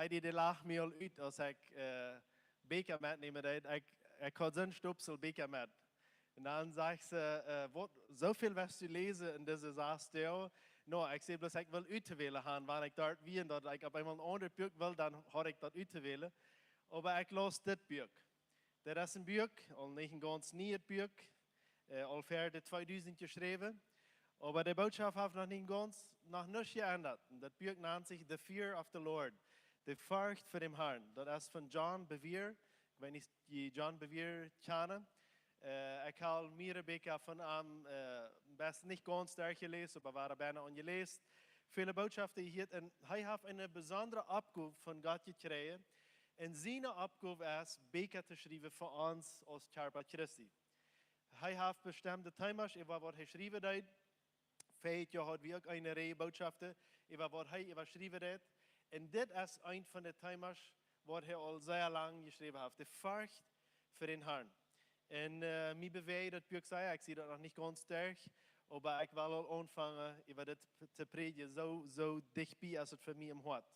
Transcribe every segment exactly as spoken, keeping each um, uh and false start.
Lady, dee lach mie aul ut, aus ekj äh, Bieekja metnämen deed. Ekj, ekj haud soon Stopsel Bieekja met. Un dan sajcht see: äh, waut, soo väl west du läsen en dise sas Doag? No, ekj säd bloos, ekj well utwälen han, wan ekj doa wia, un daut ekj opp eemol een aundret Buak well, dan haud ekj daut utwälen. Oba ekj laus dit Buak. Daut es een Buak, aul nich een gaunz nieet Buak, äh, aul ver de tweedusent jeschräwen. Oba de Bootschoft haft noch nich gaunz, noch nuscht jeendat. Un daut Buak nant sikj The Fear of the Lord, de Forcht fa däm Harn. Daut es von John Bevere. Ekj weet nich, dee John Bevere kjanen. Äh, ekj hab mierere Bieekja von am, äh, best nich gaunz derchjeläst, oba wia bennen aunjeläst. Väle Bootschoften hia, un hee haft eene besondre Oppgow von Gott jekjräajen. Un siene Oppgow es, Bieekja to schriewen fa ons aus Kjarpa Christi. Hee haft bestemde Teemasch, äwa waut hee schriewen deed. Verjet Joa haud wie uk eene Reaj Bootschoften äwa waut hee äwa schriewen deed. Un dit es eent von de Teemasch, waut hee aul sea lang jeschräwen haft. De Forcht fa däm Harn. Un äh, mie bewäacht daut Buak sea, ekj sie daut noch nich gaunz derch, oba ekj well aul aunfangen, äwa dit to prädjen, soo, soo dicht bie es et fa mie em Hoat.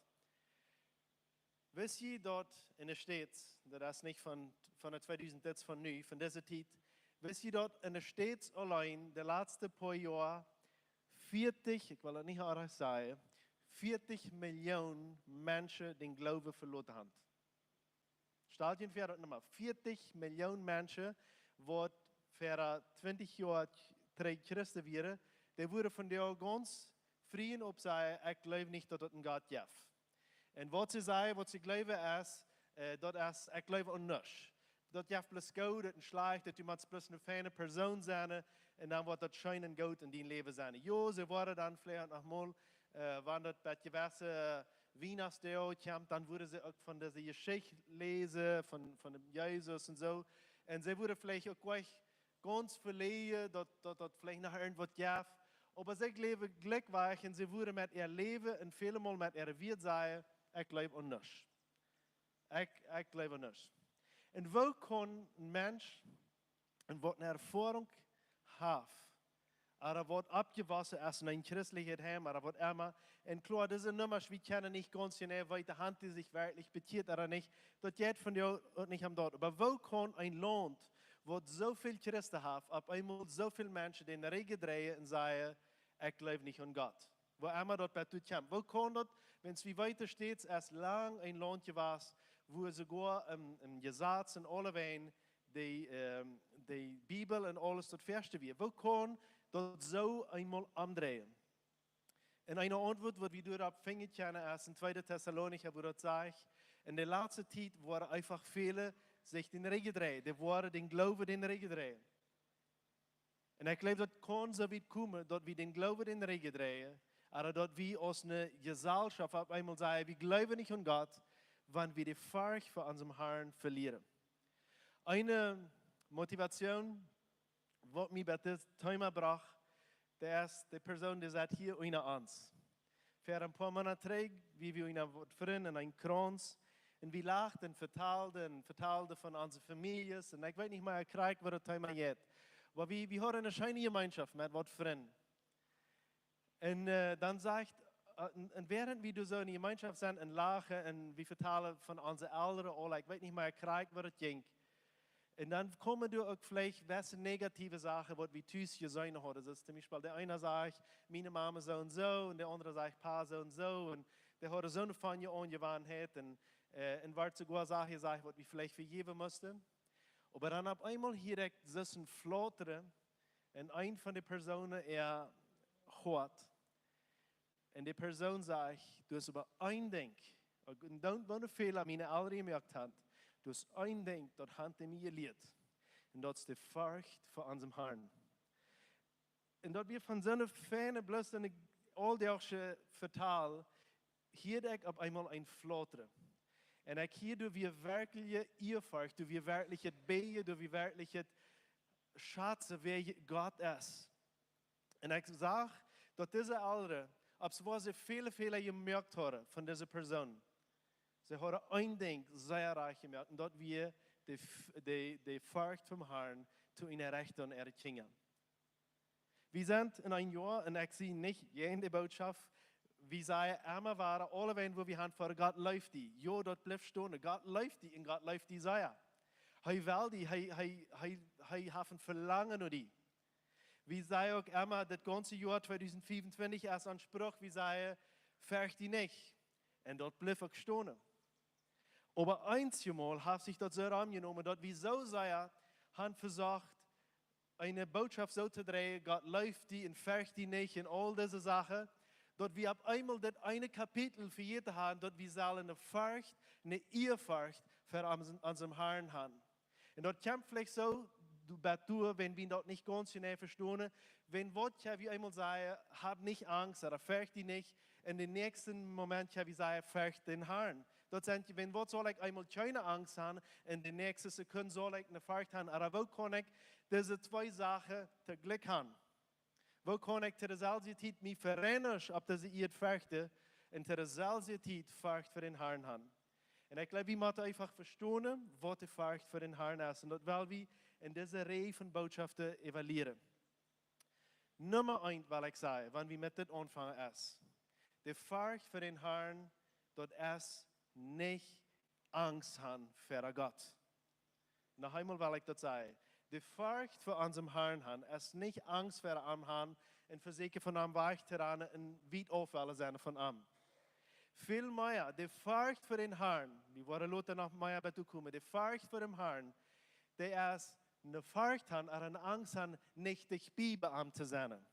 Wist jie daut en de States, daut es nich von, von de tweedusent, daut es von nu, von dise Tiet, wist jie daut en de States auleen de latste poa Joa vieetich, ekj well daut nich oajch sajen, vieetich Millioon Menschen dän Gloowen veloten haben? Stalt junt väa, daut Numma vieetich Millioon Menschen, waut ver twintich Joa trigj Christen wieren, dee wudden vondoag gaunz frie opp sajen: Ekj jleew nich, daut et een Gott jeft. Un waut see sajen, waut see jleewen es, äh, daut es: Ekj jleew aun nuscht. Daut jeft bloos Goodet un Schlajchtet, du motst bloos eene feine Persoon sennen, un dan woat daut scheen un goot en dien Läwen sennen. Jo, see woaren dan veleicht noch mol, äh, wan daut bie jewesse Wienachtsdoag kjemt, dan wudden see uk von dise Jeschicht läsen, von, von däm Jesus un soo. Un see wudden veleicht uk jlikj gaunz veläajent, daut, daut, daut veleicht noch irjentwaut jeft. Oba see jleewen jlikjwäajch un see wudden met äa Läwen un välemol met äare Wieed sajen: Ekj jleew aun nuscht. Ekj, ekj jleew aun nuscht. Un woo kaun een Mensch, un waut eene Erfoarunk haft, ooda waut oppjewossen es en een christlichet Heim, ooda waut emma. Un kloa, dise Nummasch, wie kjennen nich gaunz jeneiw weeten, haben dee sikj werkjlich bekjieet ooda nich. Daut jeit vondoag uk nich om daut. Oba woo kaun een Launt, waut soo väl Christen haft, opp eemol soo väl Menschen dän Rigjen dreien un sajen: Ekj jleew nich aun Gott? Woo emma daut bie die kjemt. Woo kaun daut, wan wie weeten, States es lang een Launt jewast, wua soogoa em, em Jesaz un aulewäajen de, ähm, de Bibel un aules daut ieeschte wia? Woo kaun daut soo eemol omdreien? Un eene Auntwuat, waut wie doaropp finjen kjennen, es en Tweede Tessalonicha, wua daut sajcht: En de latste Tiet woaren eefach väle sikj dän Rigjen dreien. Dee woaren dän Gloowen dän Rigjen dreien. Un ekj jleew, daut kaun soo wiet komen, daut wie dän Gloowen dän Rigjen dreien, ooda daut wie aus eene Jeselschoft opp eemol sajen: Wie jleewen nich aun Gott, wan wie de Forcht fa onsen Harn velieren. Eene Motivation, waut mie bie dit Thema brocht, daut es de Persoon, dee sett hia unja ons. Ver een poa Moonat trigj, wie wieren unja waut Frind en een Krauns. Un wie lachten un vetalden un vetalden von onse Famieljes. Un ekj weet nich mea krakjt, waut daut Thema jeit. Oba wie, wie hauden eene scheene Jemeenschoft met waut Frind. Un äh, dan sajcht, äh, un, un wäarent wie doa soo en Jemeenschoft sent un lachen un wie vetalden von onse Elren aul, ekj weet nich mea krakjt, waut daut jinkj. Un dan kjeemen doa uk veleicht wesse negative Sachen, waut wie tus jeseenen hauden. Daut es toom Biespel, de eena sajcht: Miene Mame soo un soo, un de aundre sajcht: Pa soo un soo. Un dee hauden soone feine Aunjewanheit. Un, äh, un wort soogoa Sachen jesajcht, waut wie veleicht vejäwen musten. Oba dan opp eemol hieed ekj soo een Flautren en een von de Persoonen äa Hoat. Un de Persoon sajcht: Du hast oba een Dinkj, un daut wia een Fäla, miene Elren jemoakt haben. Du hast een Dinkj, daut haben dee mie jelieet. Un daut es de Forcht fa onsen Harn. Un daut wia von soone feine, bloos soone auldachsche Vetal, hieed ekj opp eemol een Flautren. Un ekj hieed, doa wia werkjlich Ieaforcht, doa wia werkjlich daut Bäjen, doa wia werkjlich daut Schazen, wäa Gott es. Un ekj sach, daut dise Elren, opp see waut see väle Fäla jemoakt hauden von dise Persoon, see hauden een Dinkj sea rajcht jemoakt, un daut wia de F-, de, de Forcht vom Harn to eene Rechta aun äare Kjinja. Wie sent en een Joa, un ekj sie nich jäajen de Bootschoft, Wie sajen emma wada, aulewäajen, wua wie han fa Gott leeft die. Jo, daut blift stonen. Gott leeft die un Gott leeft die sea. Hee well die, hee, hee, hee, hee haft een Velangen no die. Wie sajen uk emma, daut gaunze Joa tweedusent fiefuntwintich es ons Spruch, wie sajen, fercht die nich. Un daut blift uk stonen. Oba eenjemol haft sikj daut soo romjenomen, daut wie soo sea han vesocht, eene Bootschoft soo to dreien, Gott leeft die un fercht die nich un aul dise Sachen, daut wie opp eemol dit eene Kapitel vejäten han, daut wie sellen eene Forcht, eene Ehrforcht fa onsen, onsen Harn han. Un daut kjemt veleicht soo, du best du, wan wie daut nich gaunz jeneiw vestonen, wan waut kjenn wie eemol sajen, hab nich Angst, ooda fercht die nich, un dän näakjsten Moment kjenn wie sajen, fercht dän Harn. Daut sent, wan waut saul ekj eemol kjeene Angst han, un de näakjste Sekund saul ekj eene Forcht han, ooda woo kaun ekj dise twee Sachen toojlikj han? Woo kaun ekj to deeselwje Tiet mie vereinijen opp dise Ieed ferchten un to deeselwje Tiet Forcht fa dän Harn han? Un ekj jleew, wie motten eefach vestonen, waut de Forcht fa dän Harn es. Un daut well wie en dise Reaj von Bootschoften evaluieren. Numma eent well ekj sajen, wan wie met dit aunfangen es, de Forcht fa dän Harn, daut es nich Angst han ver Gott. Noch eemol well ekj daut sajen. De Forcht fa onsen Harn han es nich Angst ver am han un vesieekjen von am wajch to rannen un wiet auf wellen sennen von am. Väl mea, de Forcht fa dän Harn, wie woaren lota noch mea bie to komen, de Forcht fa dän Harn, dee es eene Forcht han, ooda eene Angst han, nich dicht bie, bie am to sennen.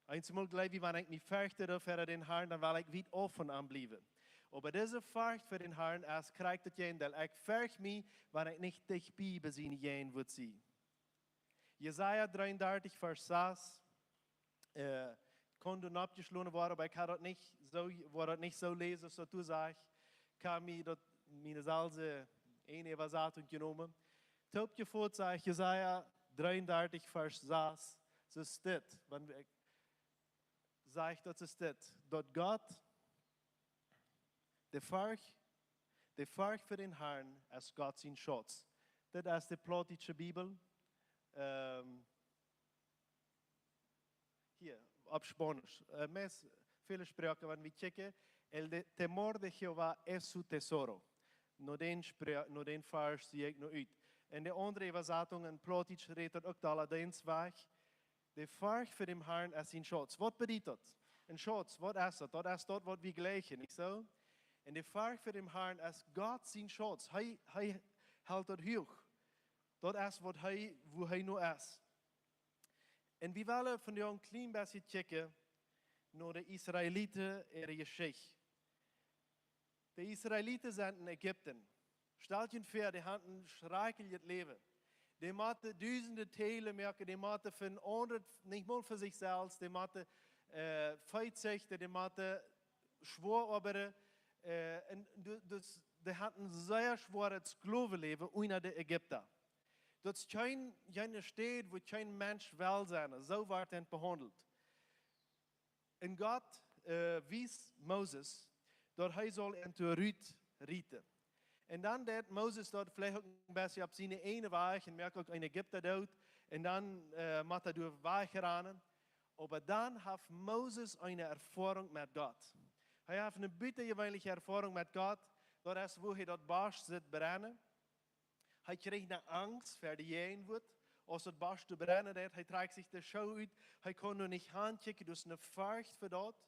Eenjemol jleew wie, wan ekj mie fercht ver dän Harn, dan well ekj wiet auf von am bliewen. Oba dise Forcht fa dän Harn es krakjt daut Jäajendeel. Ekj fercht mie, wan ekj nich dicht bie, bie siene Jäajenwoat sie. Jesaja dreeundartich, Varsch sas, äh, kaun doa oppjeschlonen woaren, oba ekj ha daut nich soo, woa daut nich soo läsen, aus daut du sajchst. Ekj ha mie daut, miene selwje eene Äwasatunk jenomen. Toopjefot sajcht Jesaja dreeundartich, Varsch sas, soo steit, wan wie, sajcht daut, soo steit, daut Gott, de Forcht, de Forcht fa dän Harn es Gott sien Schutz. Dit es de plautdietsche Bibel. Ähm, hia, opp Spaunisch. Äh, meist väle Sproaken, wan wie kjikjen, el de, temor de Jehová es su tesoro. No dän Spro-, no dän Varsch sie ekj no ut. En de aundre Äwasatunk en Plautdietsch rät daut uk doa allerdings wajch. De Forcht fa dän Harn es sien Schutz. Waut bediet daut? Een Schutz, waut es daut? Daut es daut, waut wie jlikjen, nich soo? Un de Forcht fa dän Harn es Gott sien Schutz. Hee, hee helt daut huach. Daut es, waut hee, wua hee no es. Un wie wellen vondoag een kjlien bät kjikjen no de Israeliten äare Jeschicht. De Israeliten sent en Ägipten. Stalt junt väa, dee hauden een schrakjlichet Läwen. Dee motten dusende Teel moaken, dee motten fa aundre, nich mol fa sikj selfst, dee motten, äh, Vee züchten, dee motten schwoa oabeiden, äh, un du-, dus, dee hauden een sea schwoaret Sklowenläwen unja de Ägipta. Daut es kjeen, kjeene Städ, wua kjeen Mensch well sennen, soo woat hee behaundelt. Un Gott, äh, wiest Moses, daut hee saul an to Ruth rieten. Un dan deed Moses daut veleicht uk een bät opp sienen eenen Wajch un moakt uk een Ägipta doot. Un dan, äh, mott hee doa wajch rannen. Oba dan haft Moses eene Erfoarunk met Gott. Hee haft eene butajeweenelje Erfoarunk met Gott. Daut es, wua hee daut Bosch sitt brennen. Hee kjrieech eene Angst ver de Jäajenwoat, aus daut Bosch doa brennen deed. Hee trakjt sikj de Schoo ut. Hee kunn noch nich hankjikjen, daut es eene Forcht fa daut.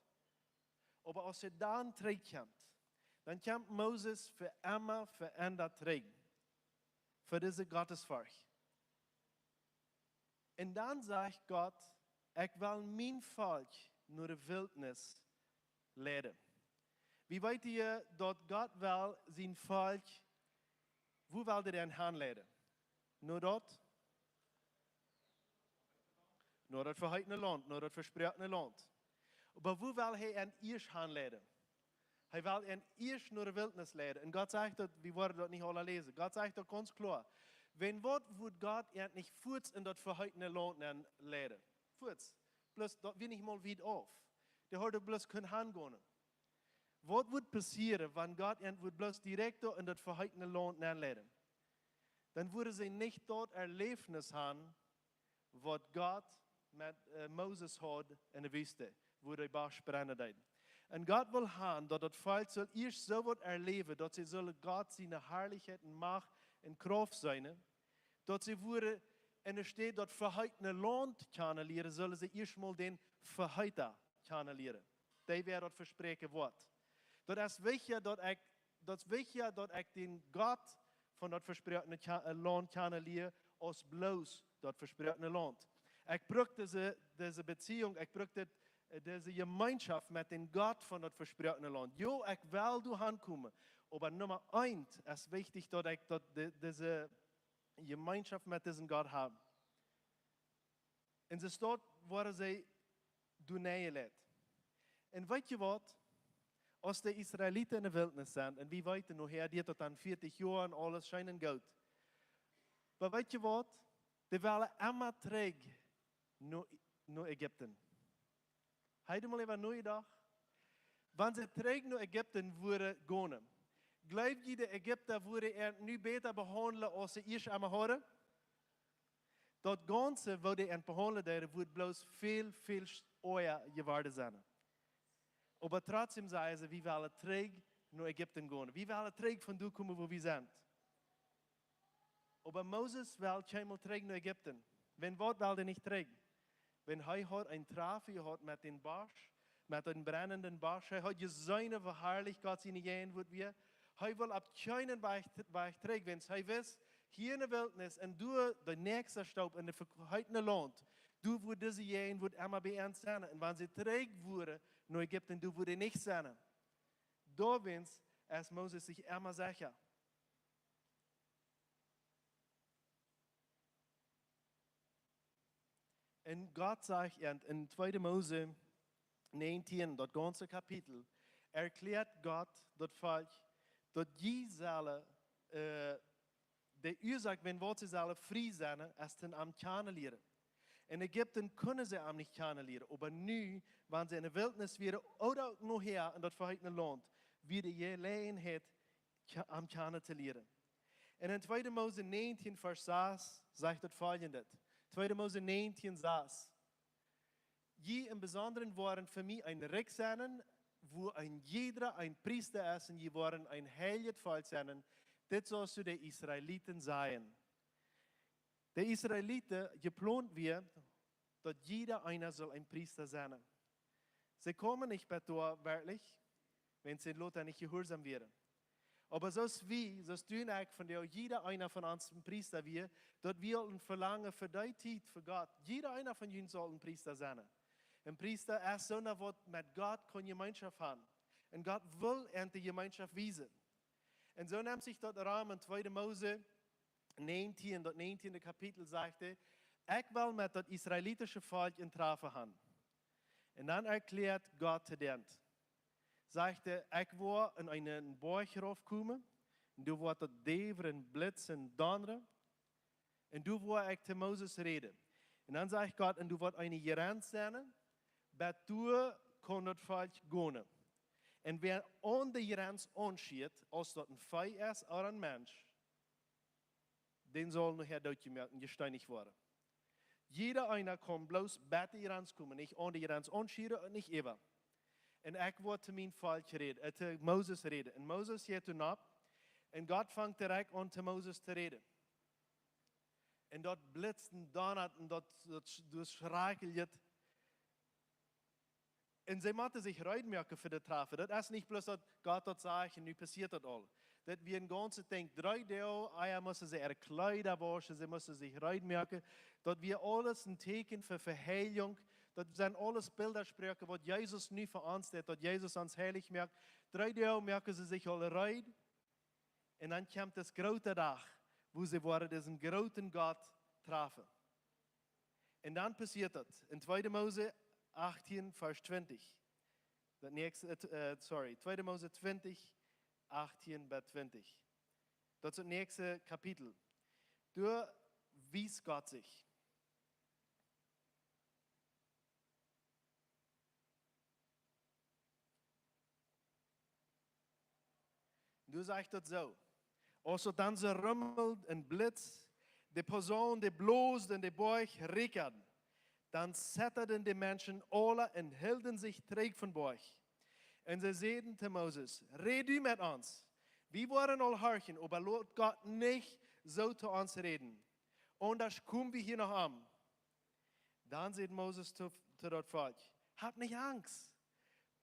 Oba aus hee dan trigjkjemt, dan kjemt Moses fa emma veendat trigj. Fa dise Gottesforcht. Un dan sajcht Gott: "Ekj well mien Volkj no de Wiltnis leiden." Wie weeten hia, daut Gott well sien Volkj, wua well hee an hanleiden? No daut? No daut veheetne Launt, no daut vesproakne Launt. Oba wua well hee an ieescht hanleiden? Hee well an ieescht no de Wiltnis leiden. Un Gott sajcht daut, wie woaren daut nich aula läsen. Gott sajcht daut gaunz kloa. Wan waut wudd Gott an nich fuaz en daut veheetne Launt nenleiden? Fuaz. Bloos daut wia nich mol wiet auf. Dee haud bloos kunnen hangonen. Waut wudd passieren, wan Gott an wudd bloos direkt en daut veheetne Launt nenleiden? Dan wudden see nich daut Erläwnis haben, waut Gott met, äh, Moses haud en de Wüste. wua de Bosch brennen deed. Un Gott wull han, daut daut Volkj sull ieescht soo waut erläwen, daut see sullen Gott siene Harlichkjeit un Macht un Krauft seenen, daut see wudden enne Städ daut veheetne Launt kjanen lieren, sullen see ieescht mol dän Veheeta kjanen lieren. Dee, wäa daut vespräakjen woat. Daut es wichtja, daut ekj, daut es wichtja, daut ekj dän Gott von daut vespräakjene Kja-, äh, Launt kjanen lia, aus bloos daut vespräakjene Launt. Ekj bruk dise, dise Beziehunk, ekj bruk dit, äh, dise Jemeenschoft met dän Gott von daut vespräakjene Launt. Jo, ekj well doa hankomen, oba Numma eent es wichtich, daut ekj daut, di-, dise Jemeenschoft met disen Gott hab. Un soo steit, woaren see doa nenjeleit. Un weet jie waut? Aus de Israeliten enne Wiltnis sent, un wie weeten, nohäa deit daut dan vieetich Joa un aules scheen un goot. Oba weet jie waut? Dee wellen emma trigj no, no Ägipten. Hab jie mol äwa nojedocht? Wan see trigj no Ägipten wudden gonen, jleew jie, de Ägipta wudden an nu bäta behaundlen aus see ieescht emol hauden? Daut gaunze, woo dee an behaundlen deeden, wudd bloos väl, väl sch-, oaja jeworden sennen. Oba trotzdäm säden see: "Wie wellen trigj no Ägipten gonen. Wie wellen trigj von doa komen, wua wie sent." Oba Moses well kjeenmol trigj no Ägipten. Wan, waut well dee nich trigj? Wan hee haud een Trafen jehaut met dän Bosch, met dän brennenden Bosch. Hee haud jeseenen, woo harlich Gott siene Jäajenwoat wia. Hee wull opp kjeenen Wajch, Wajch trigj, wiels hee wist, hia enne Wiltnis un doa de näakjste Staup enne veheetne Launt, doa wudd dise Jäajenwoat emma bie an sennen. Un wan see trigj wudden no Ägipten, doa wudd dee nich sennen. Doawäajen es Moses sikj emma secha. Un Gott sajcht en, en tweede Mose näajentieen, daut gaunze Kapitel, erkjläat Gott daut Volkj, daut jie sellen, äh, de Uasoak, wan waut see sellen frie sennen, es toom am kjanen lieren. En Ägipten kunnen see am nich kjanen lieren, oba nu, wan see enne Wiltnis wieren, ooda uk nohäa en daut veheetne Launt, wia de Jeläajenheit, kja-, am kjanen to lieren. Un en tweede Mose näajentieen, Varsch sas, sajcht daut foljendet. Tweede Mose näajentieen, sas: "Jie em Besondren woaren fa mie een Rikj sennen, wua een jieda een Priesta es, un jie woaren een heiljet Volkj sennen. Dit saust du de Israeliten sajen." De Israeliten, jeplont wia, daut jieda eena sull een Priesta sennen. See kjeemen nich bat doa werkjlich, wan see lota nich jehuarsom wieren. Oba soo aus wie, soo aus du un ekj vondoag, jieda eena von ons een Priesta wia, daut wia een Velangen fa dee Tiet, fa Gott. Jieda eena von junt saul een Priesta sennen. Een Priesta es soona, waut met Gott kaun Jemeenschoft han. Un Gott well an de Jemeenschoft wiesen. Un soo nemt sikj daut rom en tweede Mose näajentieen, daut näajentieende Kapitel, sajcht hee: "Ekj well met daut israelitische Volkj een Trafen han." Un dan erkjläat Gott to dän, sajcht hee: "Ekj woa en eenen Boajch raufkomen, un doa woat daut däwren, blitzen, donnren, un doa woa ekj to Moses räden." Un dan sajcht Gott: "Un doa woat eene Jrenz sennen, bat doa kaun daut Volkj gonen. Un wäa aun de Jrenz aunschieet, aus daut een Vee es ooda een Mensch, dee saul nohäa dootjemoakt un jesteenicht woaren. Jieda eena kaun bloos bat de Jrenz komen, nich aun de Jrenz aunschieren un nich äwa. Un ekj woa to mien Volkj räden, äh, to Moses räden." Un Moses jeit doa nopp, un Gott fangt direkt aun, to Moses to räden. Un daut blitzt un donnat un daut, daut, daut schrakjelt. Un see motten sikj reed moaken fa daut Trafen. Daut es nich bloos daut Gott daut sajcht un nu passieet daut aul. Daut wia een gaunzet Dinkj. Dree Doag ea musten see äare Kjleeda wauschen, see musten sikj reed moaken. Daut wia aules een Tieekjen fa Veheiligung. Daut sent aules Bildasproaken, waut Jesus nu fa ons deit, daut Jesus ons heilich moakt. Dree Doag moaken see sikj aul reed. Un dan kjemt dis groota Dach, wua see woaren disen grooten Gott trafen. Un dan passieet daut en tweede Mose achtieen, Varsch twintich. Daut näakjste, äh, t-, äh, sorry, tweede Mose twintich, achtieen bat twintich. Daut es daut näakjste Kapitel. Doa wiest Gott sikj. Doa sajcht daut soo: "Aus daut dan soo rummelt un blitzt, de Posaun, dee blost un de Boajch rikjad, Dan zitterten de Menschen aula un hilden sikj trigj von Borch. Un see säden to Moses: Räd du met ons. Wie woaren aul horchen, oba lot Gott nich soo to ons räden. Aundasch kom wie hia noch om. Dan säd Moses to, to daut Volkj: Hab nich Angst.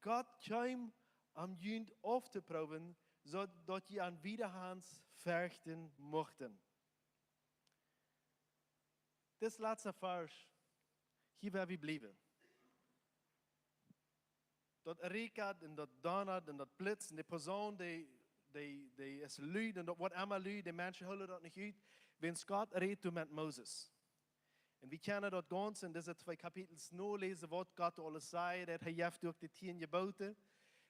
Gott kjeem om junt auftoproowen, soo daut jie am wieda Haunt ferchten muchten. Dis latsta Varsch, hia woa wie bliewen. Daut räakjat un daut donnat un daut blitzt un de Posaun, dee, dee, dee es lud un daut woat emma lud, de Menschen hoolen daut nich ut, wiels Gott rät doa met Moses. Un wie kjennen daut gaunz en dise twee Kapitels noläsen, waut Gott aules säd, daut hee jeft uk de tieen Jeboten.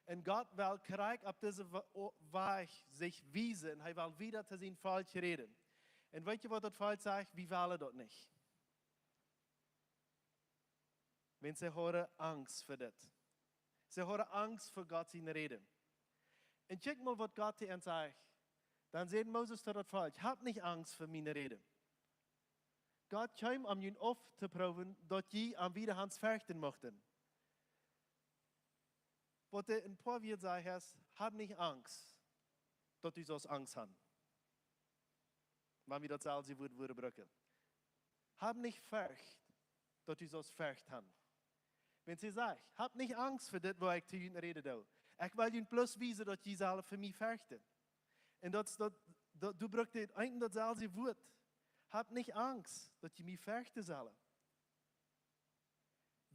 Un Gott well krakjt opp dise Wa-, o-, Wajch sikj wiesen un hee well wieda to sien Volkj räden. Un weet jie, waut daut Volkj sajcht? Wie wellen daut nich. Wiels see hauden Angst fa dit. See hauden Angst fa Gott siene Räd. Un kjikj mol, waut Gott to an sajcht. Dan säd Moses to daut Volkj: Hab nich Angst fa miene Räd. Gott kjeem om junt auftoproowen, daut jie am wieda Haunt ferchten muchten. Waut hee en poa Wieed sajcht es: Hab nich Angst, daut du saust Angst han. Wan wie daut selwje Wuat wudden brucken. Hab nich Forcht, daut du saust Forcht han. Wiels hee sajcht: Hab nich Angst fa dit, waut ekj to junt räden doo. Ekj well junt bloos wiesen, daut jie sellen fa mie ferchten. Un daut, daut, daut, du brukst daut eene un daut selwje Wuat. Hab nich Angst, daut jie mie ferchten sellen.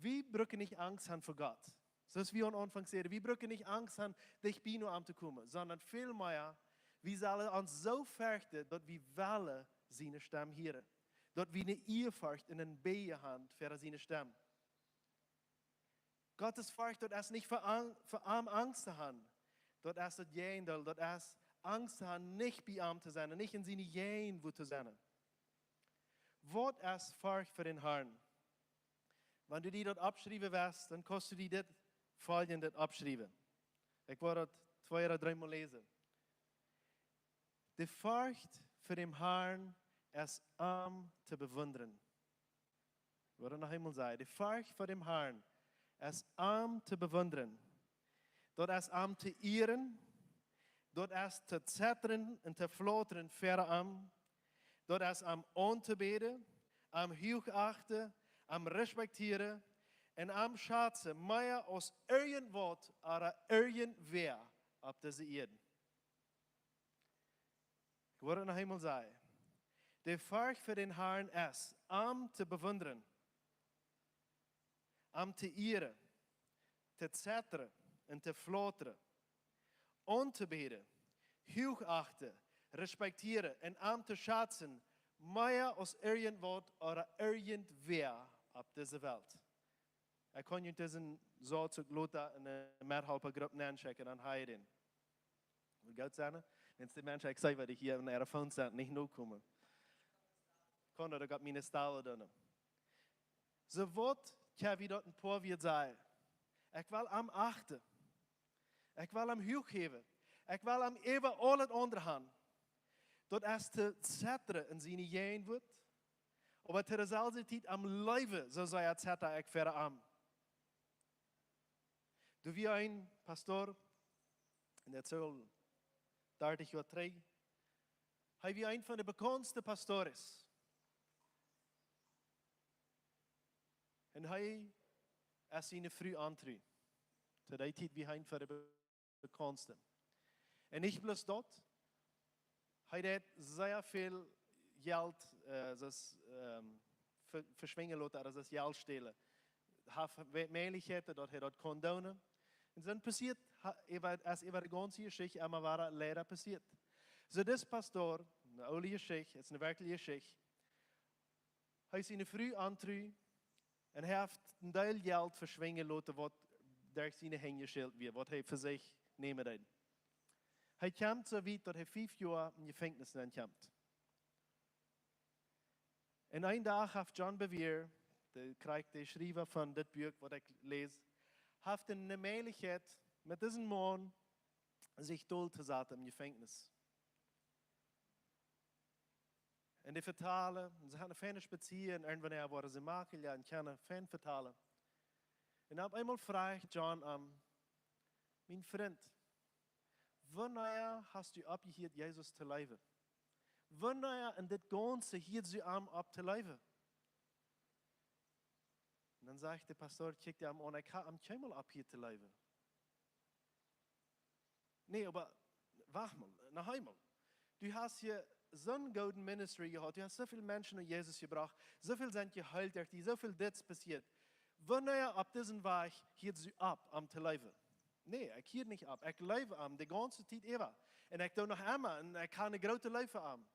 Wie brucken nich Angst han fa Gott. Soo aus wie aum Aunfank säden, wie brucken nich Angst han, dicht bie no am to komen, sonda väl mea, wie sellen ons soo ferchten, daut wie wellen siene Stemm hieren. Daut wie eene Ieaforcht un eene Bäj han fa siene Stemm. Gottes Forcht, daut es nich fa Ang-, fa am Angst to han. Daut es daut Jäajendeel, daut es Angst to han, nich bie am to sennen, nich en siene Jäajenwuat to sennen. Waut es Forcht fa dän Harn? Wan du die daut oppschriewen west, dan kaust du die dit foljendet oppschriewen. Ekj woa daut twee ooda dree mol läsen. De Forcht fa dän Harn es am to bewundren. Ekj woa daut noch eemol sajen. De Forcht fa dän Harn es am to bewundren. Daut es am to ieren. Daut es to zittren un to flautren ver am. Daut es am auntobäden, am huachachten, am respektieren un am schazen, mea aus irjentwaut ooda irjentwäa opp dise Ieed. Ekj woa daut noch eemol sajen. De Forcht fa dän Harn es, am to bewundren, am to ieren, to zittren un to flautren, auntobäden, huachachten, respektieren un am to schazen, mea aus irjentwaut ooda irjentwäa opp dise Welt. Ekj kaun junt disen Sauz uk lota en eene Methalpagrupp nenschekjen, dan hia dän. Woat goot sennen, wan de Menschen, ekj saj, waut ekj hia en äare Phones sent, nich nokomen. Kaun daut uk opp miene Stelle doonen. Soo waut, kjenn wie daut en poa Wieed sajen. Ekj well am achten. Ekj well am huach häwen. Ekj well am äwa aulet aundre han. Daut es to zittren en siene Jäajenwuat. Oba to deeselwje Tiet am leewen, soo sea zitter ekj ver am. Doa wia een Pastor, un daut es aul dartich Joa trigj. Hee wia een von de bekaunste Pastores. Un hee es siene Fru ontru. To dee Tiet wia hee een von de bekaunste. Un nich bloos daut, hee deed sea väl Jelt, äh, soo aus, ähm, ve-, veschwinjen loten, aulsoo Jelt stälen. Haud Mäajlichkjeiten, daut hee daut kunn doonen. Un dan passieet, ha-, äwa, es äwa de gaunze Jeschicht emma wada leida passieet. Soo dis Pastor, eene oole Jeschicht, es eene werkjliche Jeschicht. Hee es siene Fru ontru un hee haft een Deel Jelt veschwinjen loten, waut derch siene Henj jeschält wia, waut hee fa sikj nämen deed. Hee kjemt soo wiet, daut hee fief Joa em Jefenkjnis nenkjemt. Un een Dach haft John Bevere, de, krakjt de Schriewa von dit Buak, waut ekj läs, haft eene Mäajlichkjeit met disen Maun sikj dol to saten em Jefenkjnis. Un dee vetalen, un see hauden eene feine Spazia, un irjentwanea worden see maklich un kunnen fein vetalen. Un opp eemol fruach John am: "Mien Frint, wanea hast du oppjehieet, Jesus to leewen? Wanea en dit gaunze hieedst du am opp to leewen?" Un dan sajcht de Pastor, kjikjt am aun: "Ekj hab am kjeenmol oppjehieet to leewen." "Nä, oba wacht mol, noch eemol. Du hast hia soon gooden ministry jehaut, du hast soo väl Menschen no Jesus jebrocht, soo väl sent jeheelt derch die, soo väl dit passieet. Wanea opp disen Wajch hieedst du opp am to leewen?" "Nä, ekj hieed nich opp. Ekj leew am de gaunze Tiet äwa. Un ekj doo noch emma, un ekj hab eene groote Leew fa am."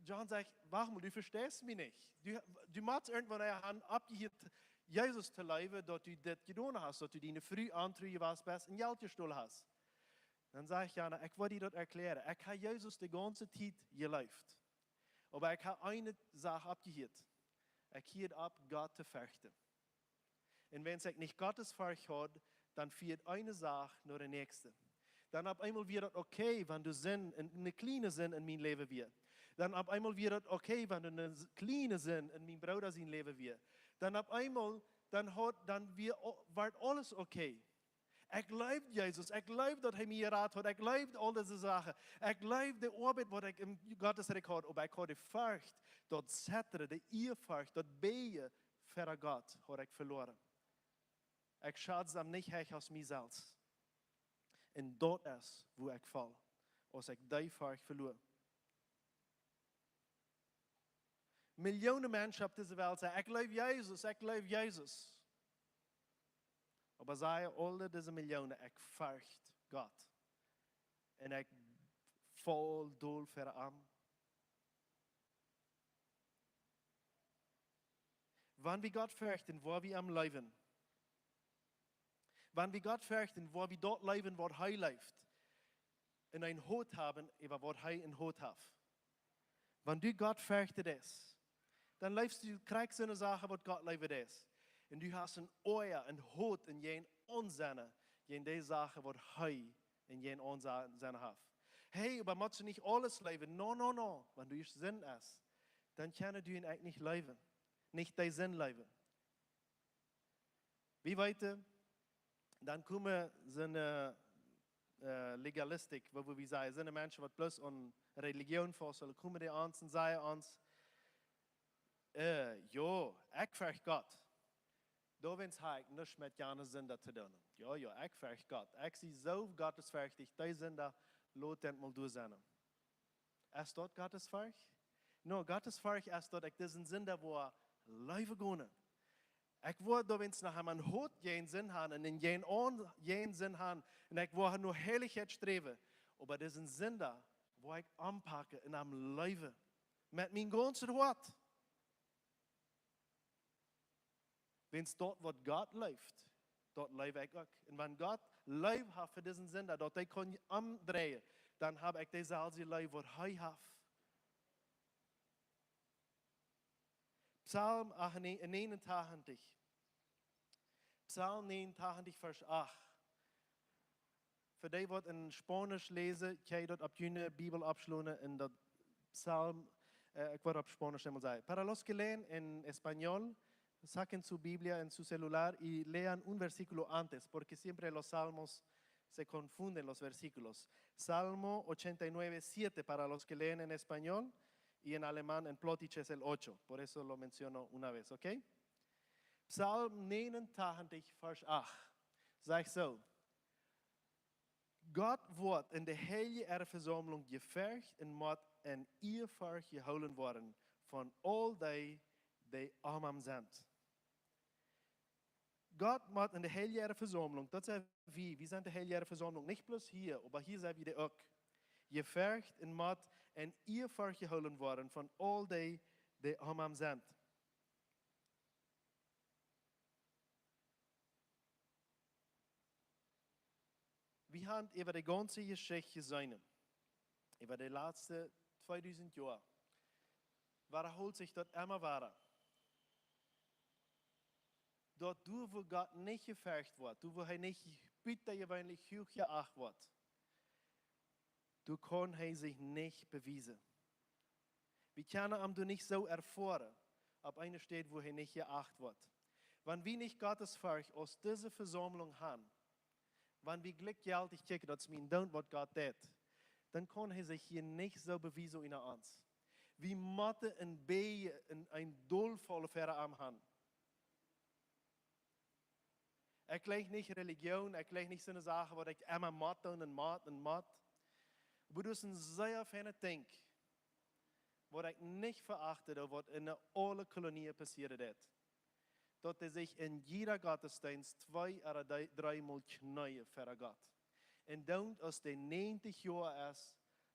John sajcht: "Wacht mol, du vesteist mie nich. Du, du motst irjentwanea han oppjehieet, Jesus to leewen, daut du dit jedonen hast, daut du diene Fru ontru jewast best un Jelt jestolen hast." Dan sajcht John: "Ekj woa die daut erkjläaren. Ekj hab Jesus de gaunze Tiet jeleeft. Oba ekj hab eene Sach oppjehieet. Ekj hieed opp, Gott to ferchten. Un wan ekj nich Gottesforcht haud, dan fieed eene Sach no de näakjste. Dan opp eemol wia daut okay, wan doa Sind, eene, eene kjliene Sind en mien Läwen wia. Dan opp eemol wia daut okay, wan doa eene s-, kjliene Sind en mien Brooda sien Läwen wia. Dan opp eemol, dan haud, dan wia, o-, wort aules okay. Ekj leewd Jesus, ekj leewd, daut hee mie jerat haud, ekj leewd aul dise Sachen. Ekj leewd de Oabeit, waut ekj em Gottesrikj haud, oba ekj haud de Forcht, daut Zetren, de Ieaforcht, daut Bäjen ver Gott haud ekj veloaren. Ekj schatzd am nich hecha aus mie selfst. Un daut es, wua ekj foll, aus ekj dee Forcht veloa." Miljoonen Menschen opp dise Welt sajen: "Ekj leew Jesus, ekj leew Jesus." Oba sajen aul dise Miljoonen: "Ekj fercht Gott. Un ekj foll dol ver am." Wan wie Gott ferchten, woa wie am leewen. Wan wie Gott ferchten, woa wie daut leewen, waut hee leeft. Un een Hoat haben äwa waut hee em Hoat haft. Wan du Gott ferchten deist, dan leefst du krakjt soone Sachen, waut Gott leewen deed. Un du hast een Oaja, een Hoat en jun aunseenen, jun dee Sachen, waut hee en jun aunseenen haft. Hey, oba motst du nich aules leewen? No, no, no. Wan du Sind hast, dan kaust du am uk nich leewen. Nich dee Sind leewen. Wie weeten, dan komen soone, äh, Legalistik, wua, wua wie sajen, soone Menschen, waut bloos aun Religion faust, komen dee aun ons un sajen ons: "Äh, jo, ekj fercht Gott. Doawäajen hab ekj nuscht met jane Sinda to doonen. Jo, jo, ekj fercht Gott. Ekj sie soo gottesferchtich, dee Sinda, lot dän mol doa sennen." Es daut Gottesforcht? No, Gottesforcht es daut ekj disen Sinda woa leewen gonen. Ekj woa doawäajen noch emol een Hoat jäajen Sind han un een jäajen aun-, jäajen Sind han. Un ekj woa no Heilichkjeit sträwen. Oba disen Sinda woa ekj aunpaken un am leewen. Met mien gaunzet Hoat. Wiels daut, waut Gott leeft, daut leew ekj uk. Un wan Gott Leew haft fa disen Sinda, daut hee kaun omdreien, dan hab ekj deeselwje Leew, waut hee haft. Psalm acht, näajen un tachentich. Psalm näajen un tachentich, Varsch acht. Fa dee, waut en Spaunisch läsen, kjenn jie daut opp june Bibel oppschlonen un daut Psalm, äh, ekj woa opp Spaunisch emol sajen. Para los que leen en español, saquen su Biblia en su celular y lean un versículo antes, porque siempre los salmos se confunden los versículos. Salmo ochenta y nueve siete para los que leen en español y en alemán en Plautdietsch es el ocho, por eso lo menciono una vez, ¿ok? Psalm näajen un tachentich, Varsch acht, sajcht soo: Gott woat en de Heilje äare Vesaumlunk jefercht un mott en Ieaforcht jehoolen woaren von aul dee, dee om am sent. Gott mott en de Heilje äare Vesaumlunk, daut sent wie, wie sent de Heilje äare Vesaumlunk, nich bloos hia, oba hia sent wie dee uk. Jefercht un mott en Ieaforcht jehoolen woaren von aul dee, dee om am sent. Wie haben äwa de gaunze Jeschicht jeseenen, äwa de latste tweedusent Joa, wadaholt sikj daut emma wada, daut doa, wua Gott nich jefercht woat, doa, wua hee nich butajeweenlich huach jeacht woat, doa kaun hee sikj nich bewiesen. Wie kjennen am doa nich soo erfoaren, opp eene Städ, wua hee nich jeacht woat. Wan wie nich Gottesforcht aus dise Vesaumlunk han, wan wie jlikjjeltich kjikjen, daut es mien Doont, waut Gott deit, dan kaun hee sikj hia nich soo bewiesen unja ons. Wie motten een bät een, een Dolfaulen ver am han. Ekj jleich nich Religion, ekj jleich nich soone Sachen, waut ekj emma mott doonen un mott un mott. Oba daut es een sea feinet Dinkj, waut ekj nich veachten doo, waut en de aule Kolonien passieren deed. Daut dee sikj en jieda Gottesdeenst twee ooda dree, dreemol kjneeen ver Gott. Un dan, aus dee näajentich Joa es,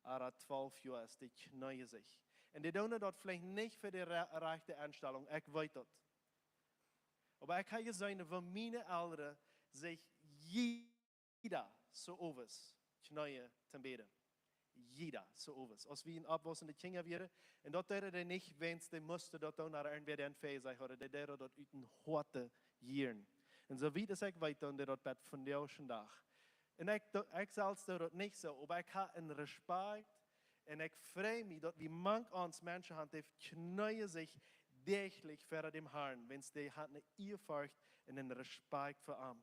ooda twalf Joa es, dee kjneeen sikj. Un dee doonen daut veleicht nich fa de re-, rajchte Enstalunk, ekj weet daut. Oba ekj hab jeseenen, woo miene Elren sikj jieda Sowes kjneeen toom bäden. Jieda Sowes. Aus wie een oppwaussende Kjinja wieren, un daut deeden dee nich, wiels dee musten daut doonen, ooda irjentwäa dee vesajen haud, dee deeden daut ut een Hoat jieren. Un soo wiet aus ekj weet, doonen dee daut bat vondoag dän Dach. Un ekj, ekj selfst doo daut nich soo, oba ekj hab een Respakjt un ekj frei mie, daut wie mank ons Menschen han, dee kjneeen sikj däachlich ver däm Harn, wiels dee han eene Ieaforcht un een Respakjt fa am.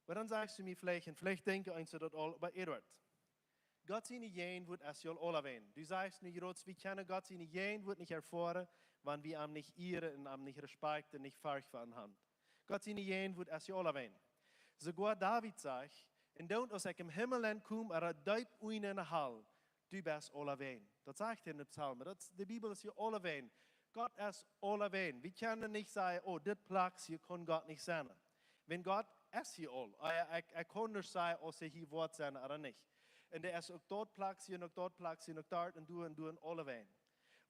Oba dan sajchst du mie veleicht, un veleicht denkjst du eent daut aul, oba Eduard, Gott siene Jäajenwuat es je aul aulawäajen. Du sajchst nu jrods, wie kjennen Gott siene Jäajenwuat nich erfoaren, wan wie am nich ieren un am nich respekten, nich Forcht fa am han. Gott siene Jäajenwuat es je aulawäajen. Soogoa David sajcht: "Un dan, aus ekj em Himmel nenn kom, ooda deep unjen enne Hal, du best aulawäajen." Daut sajcht hee en de Psalmen. Daut, de Bibel es je aulawäajen. Gott es aulawäajen. Wie kjennen nich sajen: "Oh, dit Plakj hia kaun Gott nich sennen." Wiels Gott es je aul. Hee, hee, hee kaun nich sajen, aus hee hia woat sennen ooda nich. Un hee es uk daut Plakj un uk daut Plakj un uk doa un doa un doa un aulawäajen.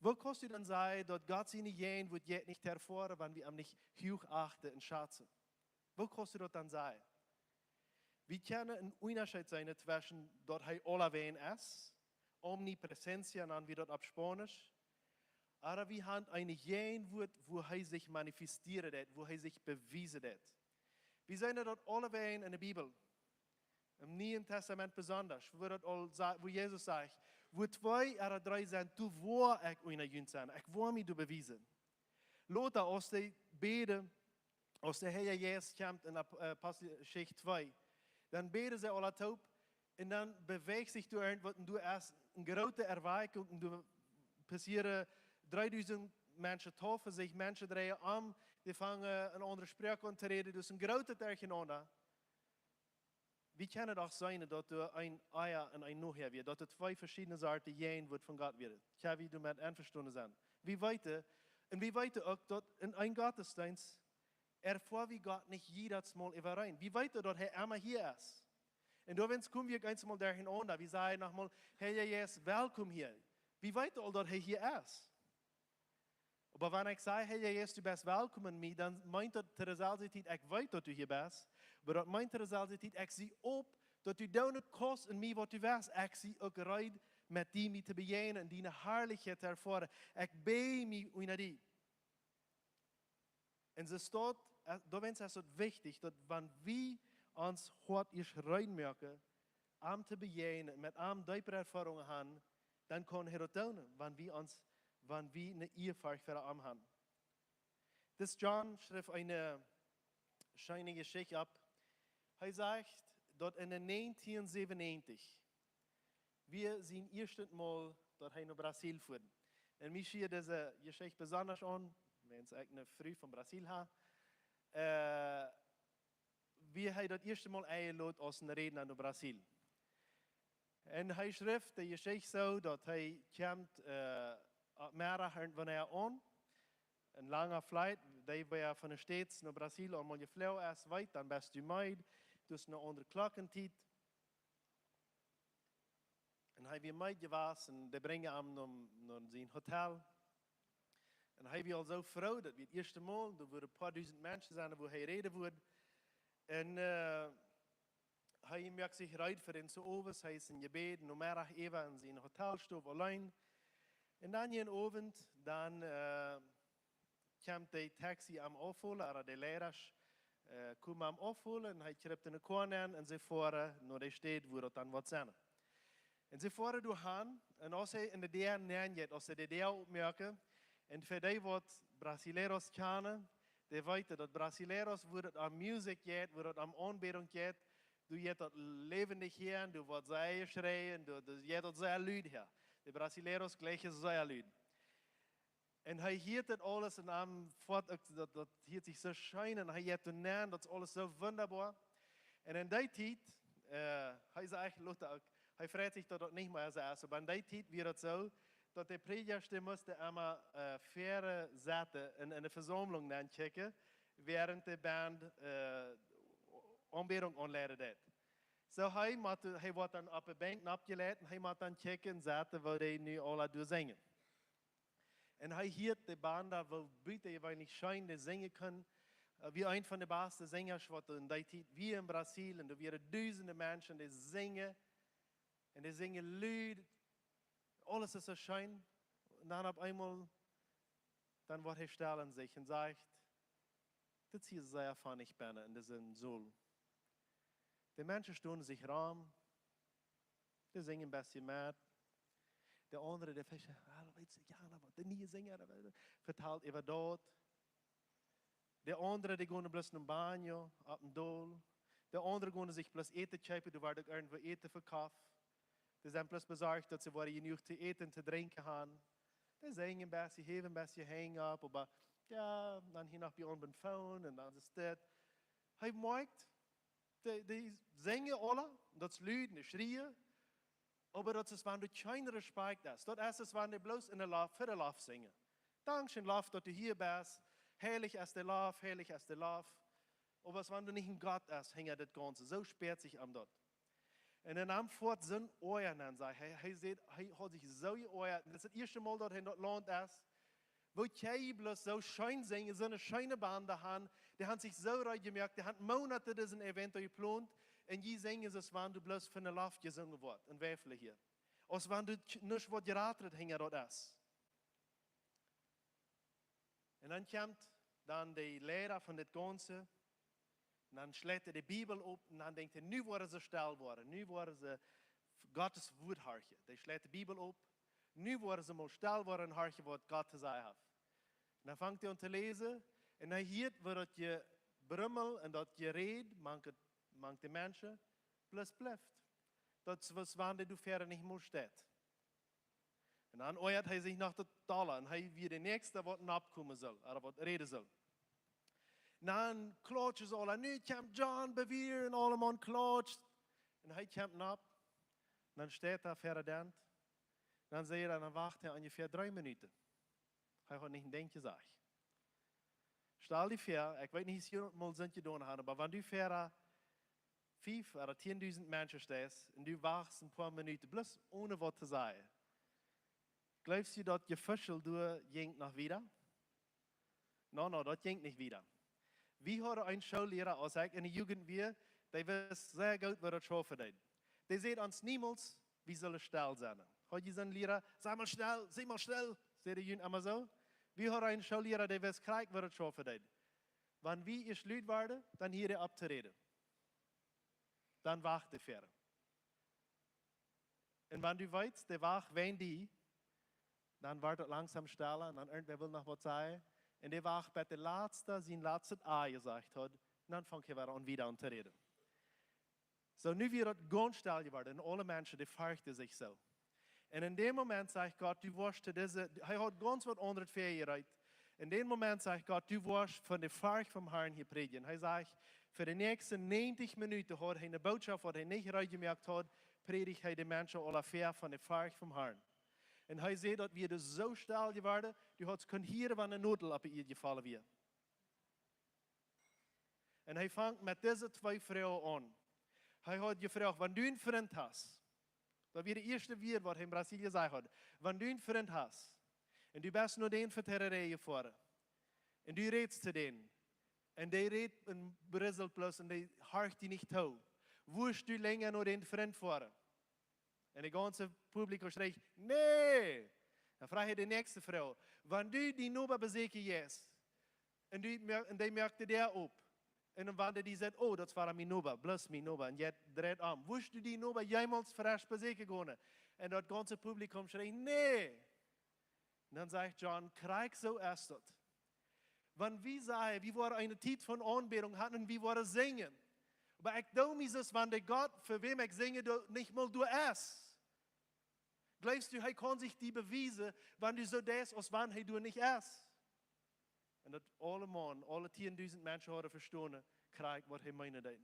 Woo kaust du dan sajen, daut Gott siene Jäajenwuat jeit nich erfoaren, wan wie am nich huach achten un schazen? Woo kaust du daut dan sajen? Wie kjennen een Unjascheet seenen tweschen daut hee aulawäajen es, omnipresencia nanen wie daut opp Spaunisch, ooda wie han eene Jäajenwuat, wua hee sikj manifestieren deit, wua hee sikj bewiesen deit. Wie seenen daut aulawäajen en de Bibel, em Nieen Tastament besonda, wua daut aul sa-, wua Jesus sajcht: "Wua twee ooda dree sent, doa woa ekj unja junt sennen. Ekj woa mie doa bewiesen." Lota, aus dee bäden, aus de Heilje Jeist kjemt en Ap-, äh, Aposteljeschicht twee, dan bäden see aula toop un dan bewäacht sikj doa irjentwaut un doa es eene groote Erweckung un doa passieren dreedusent Menschen taufen sikj, Menschen dreien om, dee fangen eene aundre Sproak aun to räden, daut es een grootet Derchenaunda. Wie kjennen doch seenen, daut doa een Ea un een Nohäa wia, daut doa twee veschiedne Sorten Jäajenwuat von Gott wieren. Kjenn wie doamet envestonen sennen? Wie weeten, un wie weeten uk, daut en een Gottesdeenst erfoa wie Gott nich jiedet Mol äwareen. Wie weeten, daut hee emma hia es. Un doawäajen kom wie uk eenjemol derchenaunda. Wie sajen nochmol: "Heilja Jeist, welkom hia." Wie weeten aul, daut hee hia es. Oba wan ekj saj: "Heilja Jeist, du best welkom en mie," dan meent daut to deeselwje Tiet, ekj weet, daut du hia best. Oba daut meent to deeselwje Tiet, ekj sie op, daut du doonen kaust en mie, waut du west. Ekj sie uk reed, met die mie to bejäajnen un diene Harlichkjeit to erfoaren. Ekj bäaj mie unja die. Un soo es daut, äh, doawäajen es daut wichtich, daut wan wie ons Hoat ieescht rein moaken, am to bejäajnen, met am deepere Erfoarungen han, dan kaun hee daut doonen, wan wie ons, wan wie eene Ieaforcht ver am han. Dis John schrift eene scheene Jeschicht opp. Hee sajcht, daut en de näajentieen säwenundneajentich wia sien ieeschtet Mol, daut hee no Brasil fua. Un mie schieet dise Jeschicht besonda aun, wiels ekj eene Fru von Brasil hab. Äh, wia hee daut ieeschte Mol enjelot aus een Rädna no Brasil. Un hee schrift de Jeschicht soo, daut hee kjemt, äh, opp Meddach irjentwanea aun. Een langa Flight, dee wäa von de States no Brasil aul mol jefloagen es, weet, dan best du meed, daut es eene aundre Klockentiet. Un hee wia meed jewast un dee brinjen am no, no sien Hotel. Un hee wia aul soo froo, daut wia daut ieeschte Mol, doa wudden een poa dusent Menschen sennen, wua hee räden wudd. Un, äh, hee moakt sikj reed fa dän Owent, hee es em Jebäd, Nomeddach äwa en siene Hotelstow auleen. Un dan eenen Owent, dan, äh, kjemt de Taxi am aufholen, ooda de Leidasch, äh, komen am aufholen, un hee kjript en de Koa nenn un see foaren no de Städ, wua daut dan woat sennen. Un see foaren doa han, un aus hee enne Däa nenjeit, aus see de Däa oppmoaken, un fa dee waut Brasileiros kjanen, dee weeten daut Brasileiros, wua daut om Musikj jeit, wua daut om Aunbädunk jeit, doa jeit daut läwendich häa, doa woat sea jeschräajen, doa, doa jeit daut sea lud häa. De Brasileiros jlikjen sea lud. Un hee hieet daut aules un am foat uk, daut, daut hieet sikj soo scheen un hee jeit doa nenn, daut es aules soo wundaboa. Un en dee Tiet, äh, hee sajcht lota uk, hee freit sikj daut daut nich mea soo es, oba en dee Tiet wia daut soo, daut de Prädjasch, dee musten emma, äh, väaren sitten un enne Vesaumlunk nenkjikjen, wäarent de Band, äh, Aunbädunk aunleiden deed. Soo hee mott, hee woat dan oppe Benkj noppjeleit un hee mott dan kjikjen un sitten, woo dee nu aula doa sinjen. Un hee hieet de Band, woo butajeweenlich scheen dee sinjen kunnen. Äh, wia eent von de baste Sinjasch waut en dee Tiet wia en Brasil. Un doa wieren dusende Menschen, dee sinjen. Un dee sinjen lud. Aules es soo scheen. Un dan opp eemol, dan woat hee stell en sikj un sajcht: "Dit hia es sea funny bennen en disen Saul. De Menschen stonen sikj rom, dee sinjen een bät met. De aundre, dee fischen, ah, weetst, jo, waut de niee Sinja, dee vetalt äwa daut. De aundre, dee gonen bloos nom Baño, opp en Dol. De aundre gonen sikj bloos Äten kjeepen, doa woat uk irjentwua Äten vekoft. Dee sent bloos besorcht, daut see woaren jenuach to äten, to drinkjen haben. Dee sinjen een bät, häwen een bät Henj opp, oba jo, dan hia noch bie ons biem Phone un dan es dit." Hee moakjt, dee, dee sinjen aula, daut es lud, dee schrieen, oba daut es, wan doa kjeen Respekt es. Daut es, es wan dee bloos enne Loft, fa de Loft sinjen. Dankscheen, Loft, daut du hia best. Heilich es de Loft, heilich es de Loft. Oba es wan doa nich een Gott es hinja dit Gaunze. Soo spieet sikj am daut. Un dan am foat soon Oaja nenn, sajcht hee. Hee sajcht, hee haud sikj soo jeoajat. Un daut es daut ieeschte Mol daut hee en daut Launt es, woo jie bloos soo scheen sinjen, soone scheene Band han, dee han sikj soo reed jemoakt, dee han Moonaten disen Event jeplont, un jie sinjen, aus wan doa bloos von de Loft jesungen woat, en Weifel hia. Aus wan doa nuscht waut jratret hinja daut es. Un dan kjemt dan de Leida von dit Gaunze, un dan schleit hee de Bibel opp un dan denkjt hee, nu woaren see stell woaren, nu woaren see Gottes Wuat horchen. Hee schleit de Bibel opp, nu woaren see mol stell woaren un horchen, waut Gott to sajen haft. Un dan fangt hee aun to läsen un hee hieet, woo daut Jebrummel un daut Jeräd mank, mank de Menschen bloos blift. Daut es, aus wan dee doa väaren nich mea steit. Un dan oajat hee sikj noch daut dolla un hee wia de näakjste, waut nopp komen sull, ooda waut räden sull. Un dan klautschen see aula, nu kjemt John Bevere, un aulemaun klautscht. Un hee kjemt nopp. Un dan steit hee väa dän. Dan sajcht hee, dan wacht hee onjefäa dree Minuten. Hee haud nich een Dinkj jesajcht. Stal die väa, ekj weet nich, aus jie daut mol sent jedonen haben, oba wan du väa fief ooda tieen dusent Menschen steist un du wachtst een poa Minuten, bloos one waut to sajen. Jleefst du, daut Jefuschel doa jinkj noch wieda? No, no, daut jinkj nich wieda. Wie hauden een Schoolliera, aus ekj enne Jugend wia, dee wist sea goot, woo daut schaufen deed. Dee säd ons niemols, wie sullen stell sennen. Haud jie soon Liera, "Sei mol stell, sei mol stell", säd hee junt emma soo? Wie hauden een Schoolliera, dee wist krakjt, woo daut schaufen deed. Wan wie ieescht lud worden, dan hieed hee opp to räden. Dan wacht hee väa. Un wan du weetst, dee wacht wäajen die, dan woat et langsom stella, un dan irjentwäa well noch waut sajen. Un dee wacht, bat de latste sien latstet A jesajcht haud, un dan fangt hee wada aun, wieda aun to räden. Soo, nu wia daut gaunz stell jeworden, un aule Menschen, dee ferchten sikj soo. Un en däm Moment sajcht Gott, du woascht to dise, hee haud gaunz waut aundret väajereit. En däm Moment sajcht Gott, du woascht von de Forcht vom Harn hia prädjen. Hee sajcht, fa de näakjste näajentich Minuten haud hee eene Bootschoft, waut hee nich reed jemoakt haud, prädicht hee de Menschen aula väa von de Forcht vom Harn. Un hee säd, daut wia soo stell jeworden, du haudst kunt hieren, wan eene Nodel opp de Ieed jefollen wia. Un hee fangt met dise twee Froagen aun. Hee haud jefroacht, wan du een Frint hast, daut wia de ieeschte Wieed, waut hee en Brasilien jesajcht haud, wan du een Frint hast, un du best no dän fa Tereré jefoaren, un du rätst to dän, un dee rät un brisselt bloos, un dee horcht die nich too, wurscht du lenja no dän Frint foaren? Un de gaunze Publikum schrieech: "Nä!" Dan frajcht hee de näakjste Froag: "Wan du dien Noba beseakjen jeist, un du moak-, un dee moakt de Däa op, Un dan wan dee, dee sajcht: "Oh, daut wia mien Noba, bloos mien Noba." Un jeit, dreit om. "Wurscht du dien Noba jemols fresch beseakjen gonen?" Un daut gaunze Publikum schreit: "Nä." Un dan sajcht John: "Krakjt soo es daut. Wan wie sajen, wie woaren eene Tiet von Aunbädunk haben un wie woaren sinjen. Oba ekj doo mie soo, wan de Gott, fa wäm ekj sinjen doo, nich mol doa es. Jleefst du, hee kaun sikj die bewiesen, wan du soo deist, aus wan hee doa nich es?" Un daut aulemaun, aule tieendusent Menschen hauden vestonen, krakjt waut hee meenen deed.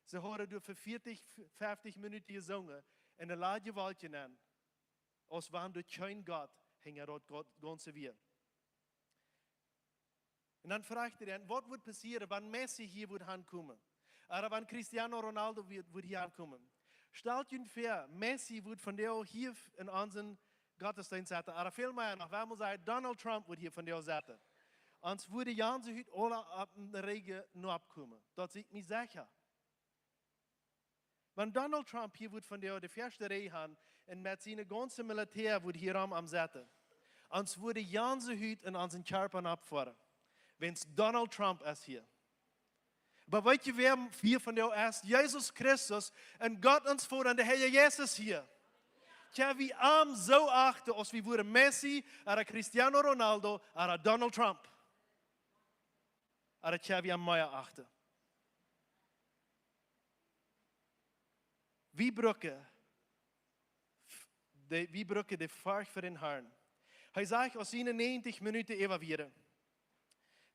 See hauden doa fa vieetich, feftich Minuten jesungen un de Leet je wellen, aus wan doa kjeen Gott hinja daut Gott, gaunze wia. Un dan fruach hee dan, waut woat passieren, wan Messi hia woat aunkomen? Ooda wan Cristiano Ronaldo woat, woat hia aunkomen? Stalt junt väa, Messi woat vondoag hia en onsen Gottesdeenst setten. Ooda väl mea noch, wie motten sajen, Donald Trump woat hia vondoag setten. Ons wudden janse Hut aula opp eene Räj nopp komen. Daut sie ekj mie secha. Wan Donald Trump hia wudd vondoag de ieeschte Räj haben un met sien gaunzet Militäa wudd hia rom am sitten, ons wudden janse Hut en onsen Kjarpa oppfoaren, wiels Donald Trump es hia. Oba weet jie, wäa hia vondoag es? Jesus Christus un Gott ons Voda un de Heilje Jeist es hia. Kjenn wie am soo achten, aus wie wudden Messi, ooda Cristiano Ronaldo, ooda Donald Trump? Ooda kjenn wie am mea achten? Wie brucken de, wie brucken de Forcht fa dän Harn. Hee sajcht, aus siene näajentich Minuten äwa wieren,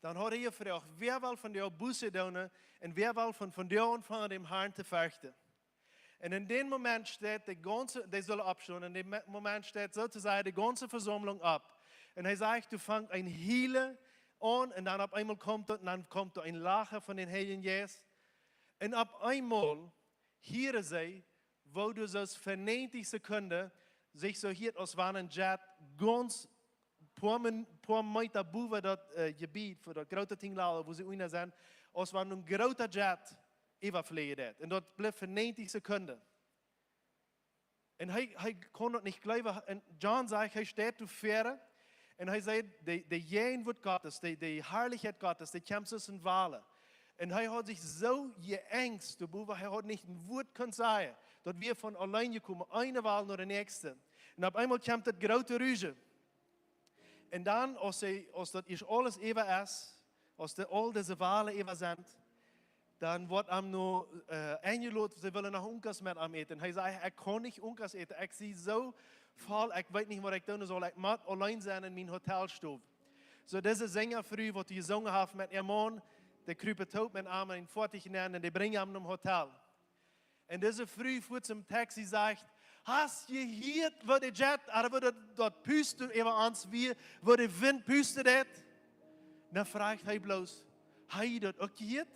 dan haud hee jefroacht: Wäa well vondoag Buße doonen un wäa well von vondoag aunfangen, dän Harn to ferchten? Un en dän Moment steit de gaunze, dee sullen oppstonen, en dän Me-, Moment steit soo to sajen de gaunze Vesaumlunk opp. Un hee sajcht, doa fangt een Hielen aun un dan opp eemol kjemt daut, un dan kjemt doa een Lachen von dän Heiljen Jeist. Un opp eemol hieren see, woo doa soo fa näajentich Sekunden sikj soo hieet, aus wan een Jet gaunz poa Men-, poa Meeta bowen daut, äh, Jebied, fa daut groote Tinglaal, wua see unja sent, aus wan een groota Jet äwafläajen deed. Un daut bleef fa näajentich Sekunden. Un hee, hee kunn daut nich jleewen. Un John sajcht, hee steit doa väaren un hee säd, de, de Jäajenwuat Gottes, de, de Harlichkjeit Gottes, dee kjemt aus een Wal. Un hee haud sikj soo jeenjst, doa bowen, hee haud nich een Wuat kunt sajen. Daut wia von auleen jekomen, eene Wal no de näakjste. Un opp eemol kjemt daut groote Ruschen. Un dan, aus hee, aus daut ieescht aules äwa es, aus de, aul dise Walen äwa sent, dan woat am nu, äh, enjelot, see wellen noch Unkas met am äten. Hee sajcht, ekj kaun nich Unkas äten. Ekj sie soo voll, ekj weet nich, waut ekj doonen saul. Ekj mott auleen sennen en miene Hotelstow. Soo, dise Sinjafru, waut doa jesungen haft met äa Maun, dee krupen toop met am en een Foatich nenn un dee brinjen am nom Hotel. Un dise Fru foat tom Taxi, sajcht: Hast jehieet, woo de Jet, ooda woo daut, daut Pusten äwa ons wia, woo de Wint pusten deed? Dan fruach hee bloos: Hab jie daut uk jehieet?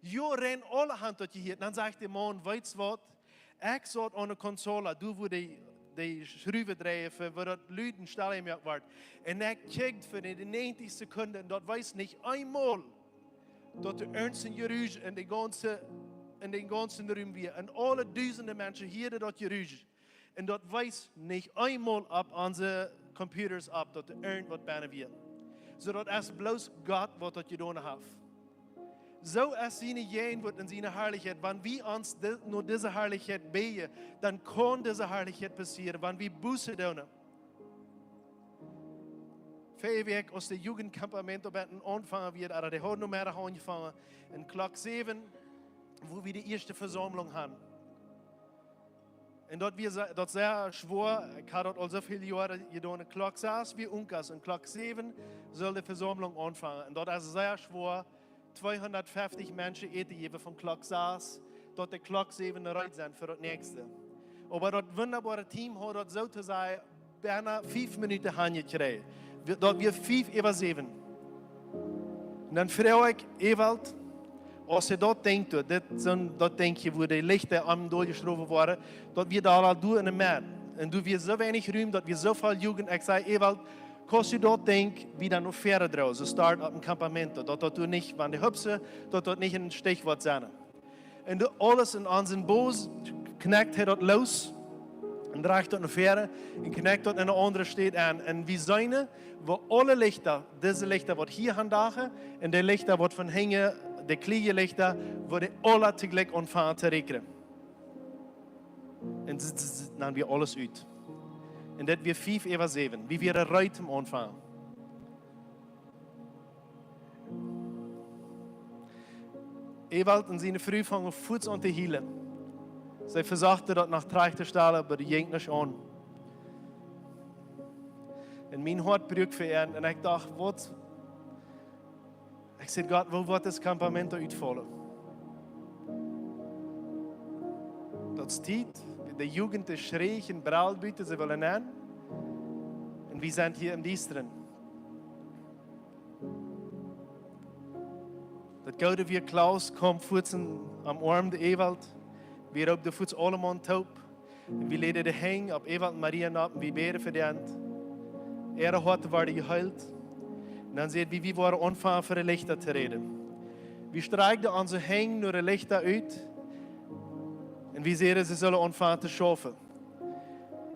Jo, rein aule han daut jehieet. Dan sajcht de Maun: Weetst waut? Ekj saut aune Consola, doa wua de, de Schruwen dreien, fa wua daut Lud stell jemoakt wort. Un ekj kjikj fa de näajentich Sekunden, un daut wia nich eemol daut doa irjent een Jerusch en dän gaunzen, en dän gaunzen Rum wia. Un aule dusende Menschen hieeden daut Jerusch. Un daut wia nich eemol opp onse Computers opp, daut doa irjent waut bennen wia. Soo daut es bloos Gott, waut daut jedonen haft. Soo es siene Jäajenwuat un siene Harlichkjeit. Wan wie ons di-, no dise Harlichkjeit bäden, dan kaun dise Harlichkjeit passieren, wan wie Buße doonen. Väaje Wäakj, aus de Jugentcampamento opp eenen aunfangen wia, ooda dee haud nu mea aunjefangen, en Klock säwen, wua wie de ieeschte Vesaumlunk hauden. Un daut wia se-, daut sea schwoa, ekj haud daut aul soo väl Joaren jedonen. Klock sas wia Unkas un Klock säwen sull de Vesaumlunk aunfangen. Un daut es sea schwoa, tweehundatfeftich Menschen Äten jäwen von Klock sas, daut de Klock säwen reed sent fa daut näakjste. Oba daut wundaboare Team haud daut soo to sajen bennen fief Minuten hanjekjräajen. Wie-, daut wia fief äwa säwen. Un dan fruach ekj Ewald, aus hee daut Dinkj doa, dit sent daut Dinkj, wua de Lichta aum doljeschrowen woaren, daut wia doa aul doa en de Medd. Un doa wia soo weinich Rum, daut wia soo väl Jugend. Ekj säd: Ewald, kaust du daut Dinkj wieda no väaren droagen, soo start opp een Campamento, daut daut doa nich, wan dee hupsen, daut daut nich een Stich woat sennen. Un doa aules en onsen Bus, kjnekjt hee daut loos un drajcht daut no väaren un kjnekjt daut en eene aundre Städ aun. Un wie seenen, wua aule Lichta, dise Lichta waut hia aun dagen un de Lichta waut von hinjen de kjliene Lichta, wua dee aula toojlikj aunfangen to räakjnen. Un z-, z-, z-, dan wia aules ut. Un daut wia fief äwa säwen. Wie wieren reed toom aunfangen. Ewald un siene Fru fungen fuaz aun to hielen. See vesochten daut noch trigj to stalen, oba daut jinkj nich aun. Un mien Hoat bruak fa an. Un ekj docht, waut? Ekj säd: "Gott, woo woat dit campamento utfaulen?" Daut es Tiet, de Jugend es schräg un brelt buten, see wellen aun. Un wie sent hia em Diestren. Daut goode wia, Klaus kjeem fuaz un omoarmd Ewald. Wie roopen fuaz aulemaun toop. Un wie läden de Henj opp Ewald un Maria nopp un wie bäden fa an. Äare Hoaten worden jeheelt. Un dan säd wie, wie woaren aunfangen fa de Lichta to räden. Wie strakjden onse Henj no de Lichta ut. Un wie säden, see sullen aunfangen to schaufen.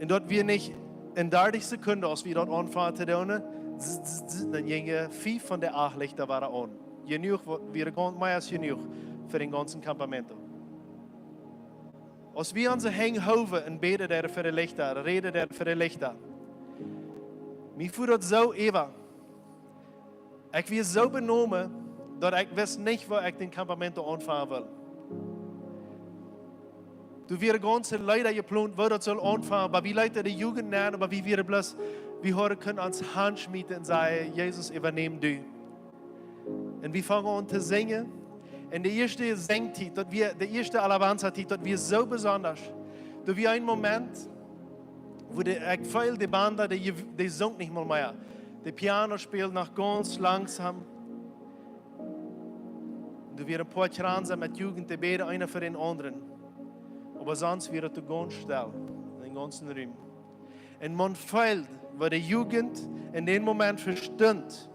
Un daut wia nich en dartich Sekunden, aus wie daut aunfungen to doonen, z-, z-, z-, dan jinjen fief von de acht Lichta wieren aun. Jenuach, wa-, wia gaunz, mea aus jenuach fa dän gaunzen campamento. Aus wie onse Henj howen un bäden deeden fa de Lichta, räden deeden fa de Lichta, mie wort daut soo äwa. Ekj wia soo benomen, daut ekj wist nich, wua ekj dän campamento aunfangen wull. Doa wieren gaunze Leeda jeplont, wua daut sull aunfangen, oba wie leeten de Jugend nenn, oba wie wieren bloos, wie hauden kunt ons hanschmieten un sajen: "Jesus, äwanemm du." Un wie fungen aun to sinjen. Un de ieeschte Sinjtiet, daut wia de ieeschte Alabanza-Tiet, daut wia soo besonda. Doa wia een Moment, wua de, ekj feeld, de Banda, dee, dee sunk nich mol mea. De Piano späld noch gaunz langsom. Doa wieren een poa Kjranza met Jugend, dee bäden eena fa dän aundren. Oba sonst wia et gaunz stell en dän gaunzen Rum. Un maun feeld, woo de Jugend en dän Moment vestunt,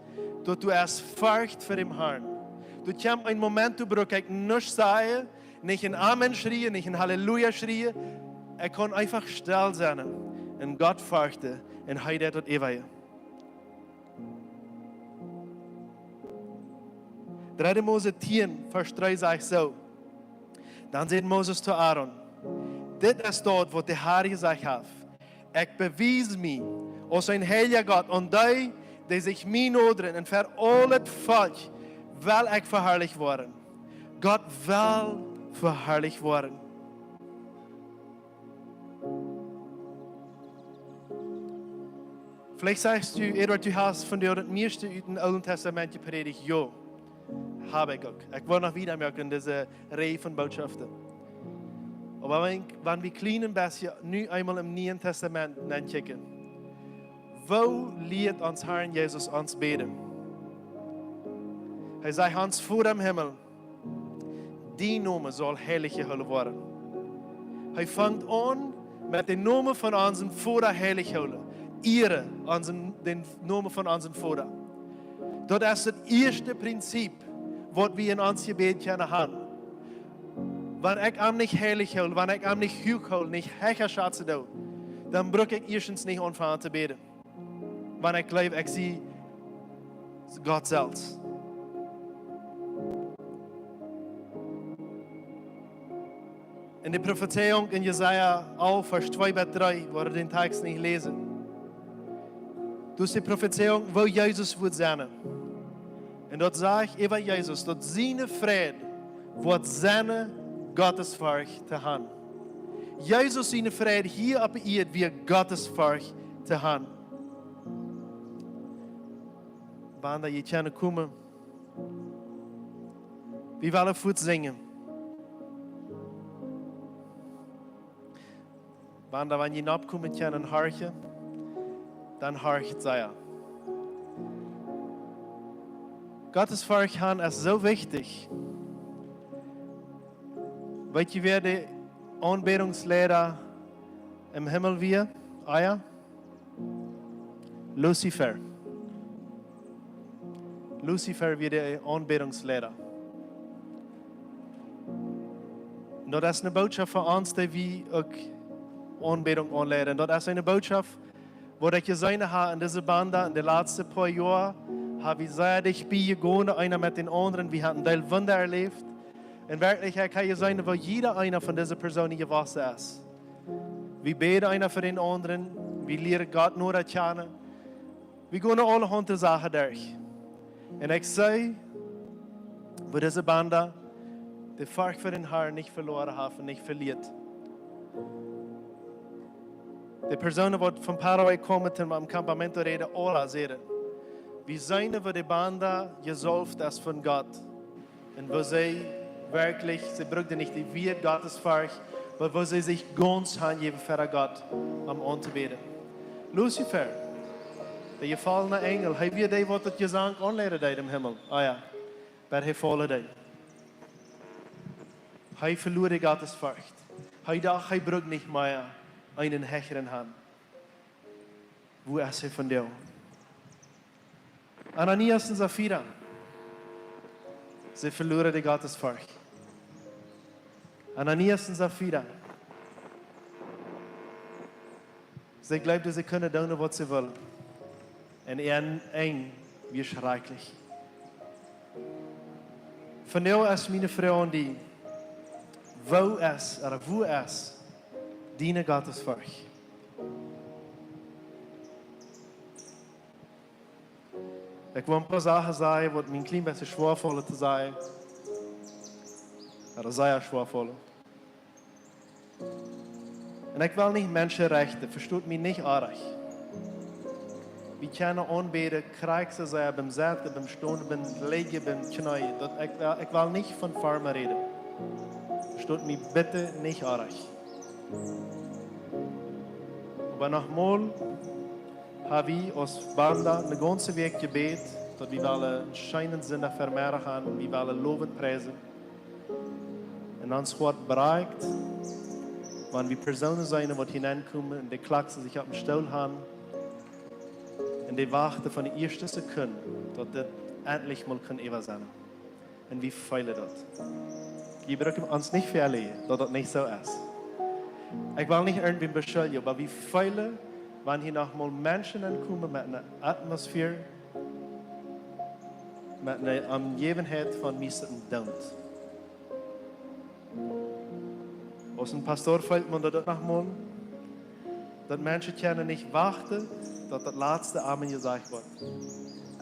daut doa es Forcht fa dän Harn. Doa kjeem een Moment, doa bruck ekj nuscht sajen, nich een Amen schrieen, nich een Halleluja schrieen. Ekj kunn eefach stell sennen un Gott forchten un hee deed daut äwaje. Dredde Mose tieen, Varsch dree sajcht soo: Dan säd Moses to Aaron: "Dit es daut, waut de Har jesajcht haft: Ekj bewies mie aus een heilja Gott aun dee, dee sikj mie nodren, un ver aul daut Volkj well ekj veharlicht woaren." Gott well veharlicht woaren. Veleicht sajchst du: "Eduard, du hast vondoag daut mieeschte ut dän Oolen Testament jeprädicht." Jo, hab ekj uk. Ekj well noch wieda moaken en dise Reaj von Bootschoften. Oba wan, wan wie kjlien een bät nu eemol em Nieen Testament nenkjikjen, woo lieet ons Har Jesus ons bäden? Hee sajcht: "Ons Voda em Himmel, dien Nomen saul heilich jehoolen woaren." Hee fangt aun met dän Nomen von onsen Voda heilich hoolen. Ieren onsen, dän Nomen von onsen Voda. Daut es daut ieeschte Prinzip, waut wie en ons Jebäd kjennen haben. Wan ekj am nich heilich hool, wan ekj am nich huach hool, nich hecha schazen doo, dan bruck ekj ieeschtens nich aunfangen to bäden. Wan ekj jleew, ekj sie Gott selfst. En de Profezeiunk en Jesaja alf, Varsch twee bat dree, woa wie dän Tekst nich läsen. Daut es de Profezeiunk, woo Jesus woat sennen. Un daut sajcht äwa Jesus, daut siene Freid woat sennen, Gottesforcht to haben. Jesus siene Freid hia opp de Ieed wia Gottesforcht to haben. Banda, jie kjennen komen. Wie wellen fuaz sinjen. Banda, wan jie nopp komen kjennen horchen, dan horcht sea. Gottesforcht haben es soo wichtich. Weet jie, wäa de Aunbädungsleida em Himmel wia? Ah jo? Luzifer. Luzifer wia de Aunbädungsleida. Un daut es eene Bootschoft fa ons, dee wie uk Aunbädunk aunleiden. Daut es eene Bootschoft, waut ekj jeseenen hab en dise Banda en de latste poa Joa, ha wie sea dicht bie jegonen, eena met dän aundren. Wie haben een Deel Wunda erläft. Un werkjlich, ekj ha jeseenen, woo jieda eena von dise Persoonen jewossen es. Wie bäden eena fa dän aundren, wie lieren Gott noda kjanen. Wie gonen aulahaunt Sachen derch. Un ekj see, woo dise Banda de Forcht fa dän Harn nich veloaren haft un nich veliet. De Persoonen, waut von Paraguay komen, toom aum Campamento räden, aula säden: Wie seenen, woo de Banda jesaulft es von Gott. Un woo see werkjlich, see bruckten nich de Wieed Gottes Forcht, oba woo see sikj gaunz hanjäwen fa Gott, om auntobäden. Luzifer, de jefollna Enjel, hee wia dee, waut daut Jesank aunleiden deed em Himmel. Ah jo, bat hee faulen deed. Hee veloa de Gottes Forcht. Hee docht, hee brukt nich mea eenen Hecheren han. Wua es hee vondoag? Ananias un Safira, see veloaren de Gottes Forcht. Ananias un Safira, see jleewden, see kunnen doonen, waut see wullen. Un äa Enj wia schrakjlich. Vondoag es miene Froag aun die: Woo es, ooda wua es diene Gottes Forcht? Ekj well een poa Sachen sajen, waut mie een kjlien bät schwoa faulen to sajen. Ooda sea schwoa faulen. Un ekj well nich Menschen rechten, vestot mie nich oajch. Wie kjennen aunbäden, krakjt soo sea biem Sitten, biem Stonen, biem Lijen, biem Kjneen. Daut, ekj, ekj well nich von Formen räden. Vestot mie bitte nich oajch. Oba nochmol, ha wie aus Banda eene gaunze Wäakj jebät, daut wie wellen eenen scheenen Sindach Vemeddach haben, wie wellen lowen, priesen. Un ons Hoat brakjt, wan wie Persoonen seenen, waut hia nenkomen un dee klaksen sikj opp dän Stool han un dee wachten von de ieeschte Sekund, daut dit entlich mol kaun äwa sennen. Un wie feelen daut. Jie brucken ons nich veleiden, daut daut nich soo es. Ekj well nich irjentwäm beschuljen, oba wie feelen, wan hia nochmol Menschen nenkomen met eene Atmosphäre, met eene Omjäwenheit von: Wie sent doot. Aus een Pastor feelt maun daut nochmol, daut Menschen kjennen nich wachten, daut daut latste Amen jesajcht woat.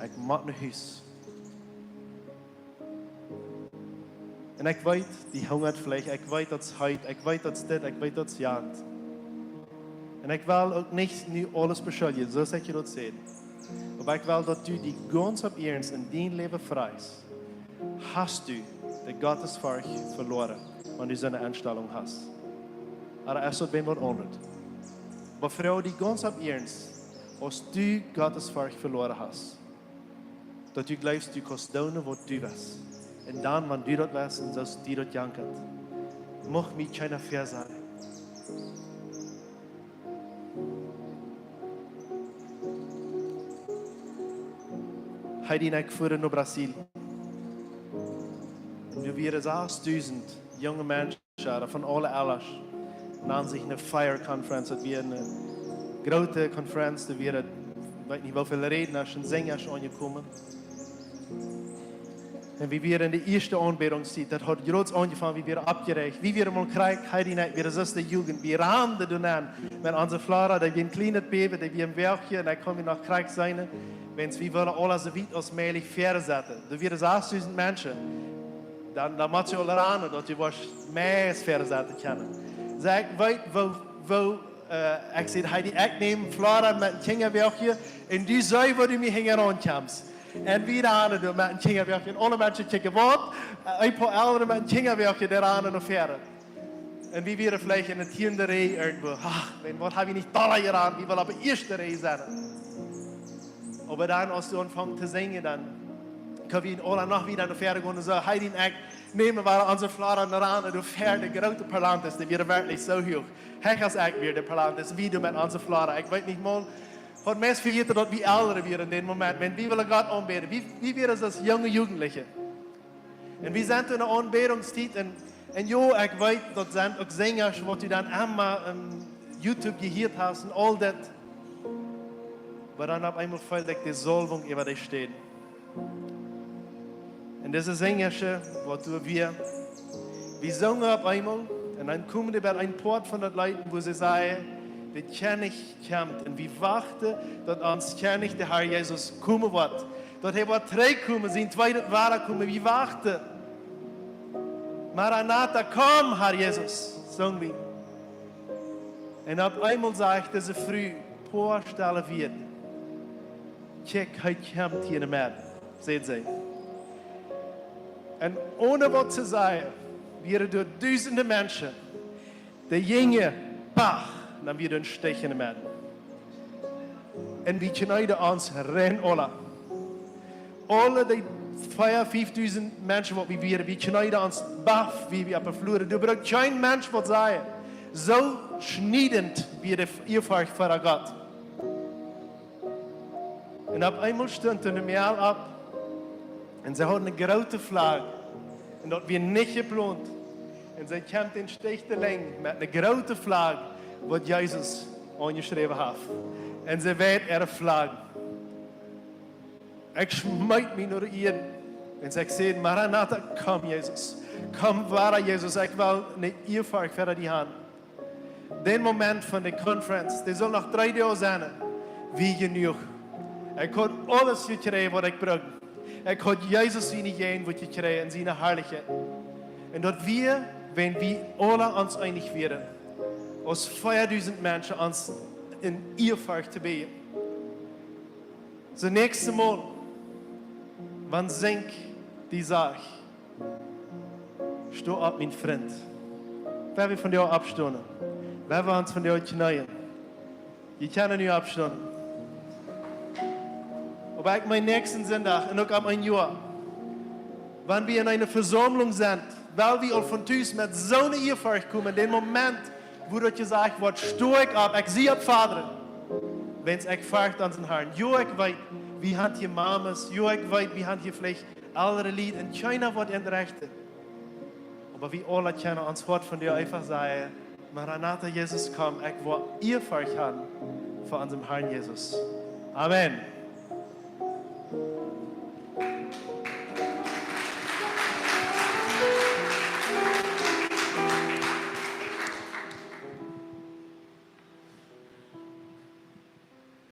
Ekj mott no Hus. Un ekj weet, dee hungat veleicht, ekj weet, daut es heet, ekj weet, daut es dit, ekj weet, daut es jant. Un ekj well uk nich nu aules beschuljen, soo aus ekj daut säd. Oba ekj well, daut du die gaunz opp iernst en dien Läwen frajchst: Hast du de Gottes Forcht veloaren, wan du soone Enstalunk hast? Ooda es daut bie waut aundret? Oba froag die gaunz opp iernst, aus du Gottes Forcht veloaren hast, daut du jleefst, du kaust doonen, waut du west. Un dan, wan du daut west, un soo aus die daut jankat, mucht mie kjeena väasajen. Heidi un ekj fuaren no Brasil. Un doa wieren sasdusent junge Menschen, ooda von aule Alders, nanen sikj eene Fire Conference, daut wia eene groote Conference, doa wieren, weet nich woo väl Rädnasch un Senjasch aunjekomen. Un wie wieren en de ieeschte Aunbädungstiet, daut haud jrod aunjefongen, wie wieren oppjeräacht. Wie wieren mol krakjt, Heidi un ekj, wieren soo aus de Jugend. Wie randen doa nenn met onse Flora, dee wia een kjlienet Bäbe, dee wia em Wäakje, un ekj kaun mie noch krakjt seenen, wiels wie wullen aula soo wiet aus mäajlich väasetten. Doa wieren sasdusent Menschen. Dan, dan motst du aul ranen, daut du woascht meist väasetten kjennen. Saj ekj: Weet woo, woo, äh, ekj säd: Heidi, ekj näm Flora met een Kjinjawäakje, un du seist, woo du mie hinjaraun kjemst. Un wie ranen doa met een Kjinjawäakje. Un aule Menschen kjikjen: Waut? Äh, een poa Elren met een Kjinjawäakje, dee ranen no väaren. Un wie wieren veleicht en de tieende Rieej irjentwua. Ach, Mensch, waut ha wie nich dolla jerant, wie wullen opp de ieeschte Rieej sennen. Oba dan, aus doa aunfunk to sinjen, dan kunnen wie aula noch wieda no väaren gonen. Soo, Heidi un ekj nämen wada onse Flora un ranen doa väa de groote Parlantes, dee wieren werkjlich soo huach. Hecha aus ekj wia, de Parlantes, wie doa met onse Flora. Ekj weet nich mol, haud meist vejäten, daut wie Elren wieren en dän Moment, wan wie wullen Gott aunbäden. Wie, wie wieren soo aus junge Jugendliche. Un wie sent en de Aunbädungstiet un, un jo, ekj weet, daut sent uk Senjasch, waut du dan emma opp YouTube jehieet hast un aul daut. Oba dan opp eemol feeld ekj de Saulwunk äwa dee Städ. Dise Sinjersche, waut doa wia, wie sungen opp eemol, un dan kjeemen dee bie een Poat von daut Leet, wua see säd: De Kjennich kjemt, un wie wachten, daut ons Kjennich, de Herr Jesus, komen woat. Daut hee woat trigjkomen, sien tweedet Wadakomen, wie wachten. Maranatha, komm, Herr Jesus, sungen wie. Un opp eemol sajcht dise Fru, poa stelle Wieed: Kjikj, hee kjemt hia en de Medd, säd see. Un onen waut to sajen, wieren doa dusende Menschen, dee jinjen, pach, dan wia een Stich en de Medd. Un wie kjneeden ons rein aula. Aule dee vea, fiefdusend Menschen, waut wie wieren, wie kjneeden ons baff, wie wie opp de Flua. Doa brukt kjeen Mensch waut sajen. Soo schniedent wia de Ieefurcht ver Gott. Un opp eemol stunt doa ne Mejal opp. Un see haud ne groote Flagg. Un daut wia nich jeplont. Un see kjemt dän Stich delenj met ne groote Flagg, waut Jesus aunjeschräwen haft. Un see weit äare Flagg. Ekj schmeet mie no de Ieed. Un ekj säd: Maranatha, komm, Jesus. Komm wada, Jesus. Ekj well ne Ieefurcht ver die han. Dän Moment von de Conference, dee sull noch dree Doag sennen, wia jenuach. Ekj haud aules jekjräajen, waut ekj brukt. Ekj haud Jesus siene Jäajenwoat jekjräajen en siene Harlichkjeit. Un daut wia, wan wie aula ons eenich wieren, aus veadusend Menschen ons en Ieefurcht to bäden. Soo, näakjstet Mol, wan Sink die sajcht: Sto opp, mien Frint. Well wie vondoag oppstonen? Well wie ons vondoag kjneeen? Jie kjennen nu oppstonen. Oba ekj meen, näakjsten Sindach un uk aun een Joa, wan wie en eene Vesaumlunk sent, well wie aul von tus met soone Ieefurcht komen, dän Moment, wua daut jesajcht woat: Sto ekj opp, ekj sie opp Fadren. Wiels ekj fercht onsen Harn. Jo, ekj weet, wie han hia Mames, jo, ekj weet, wie han hia veleicht eldre Lied, un kjeena woat an rechten. Oba wie aula kjennen ons Hoat vondoag eefach sajen: Maranatha, Jesus, komm, ekj woa Ieefurcht han ver onsen Harn Jesus. Amen.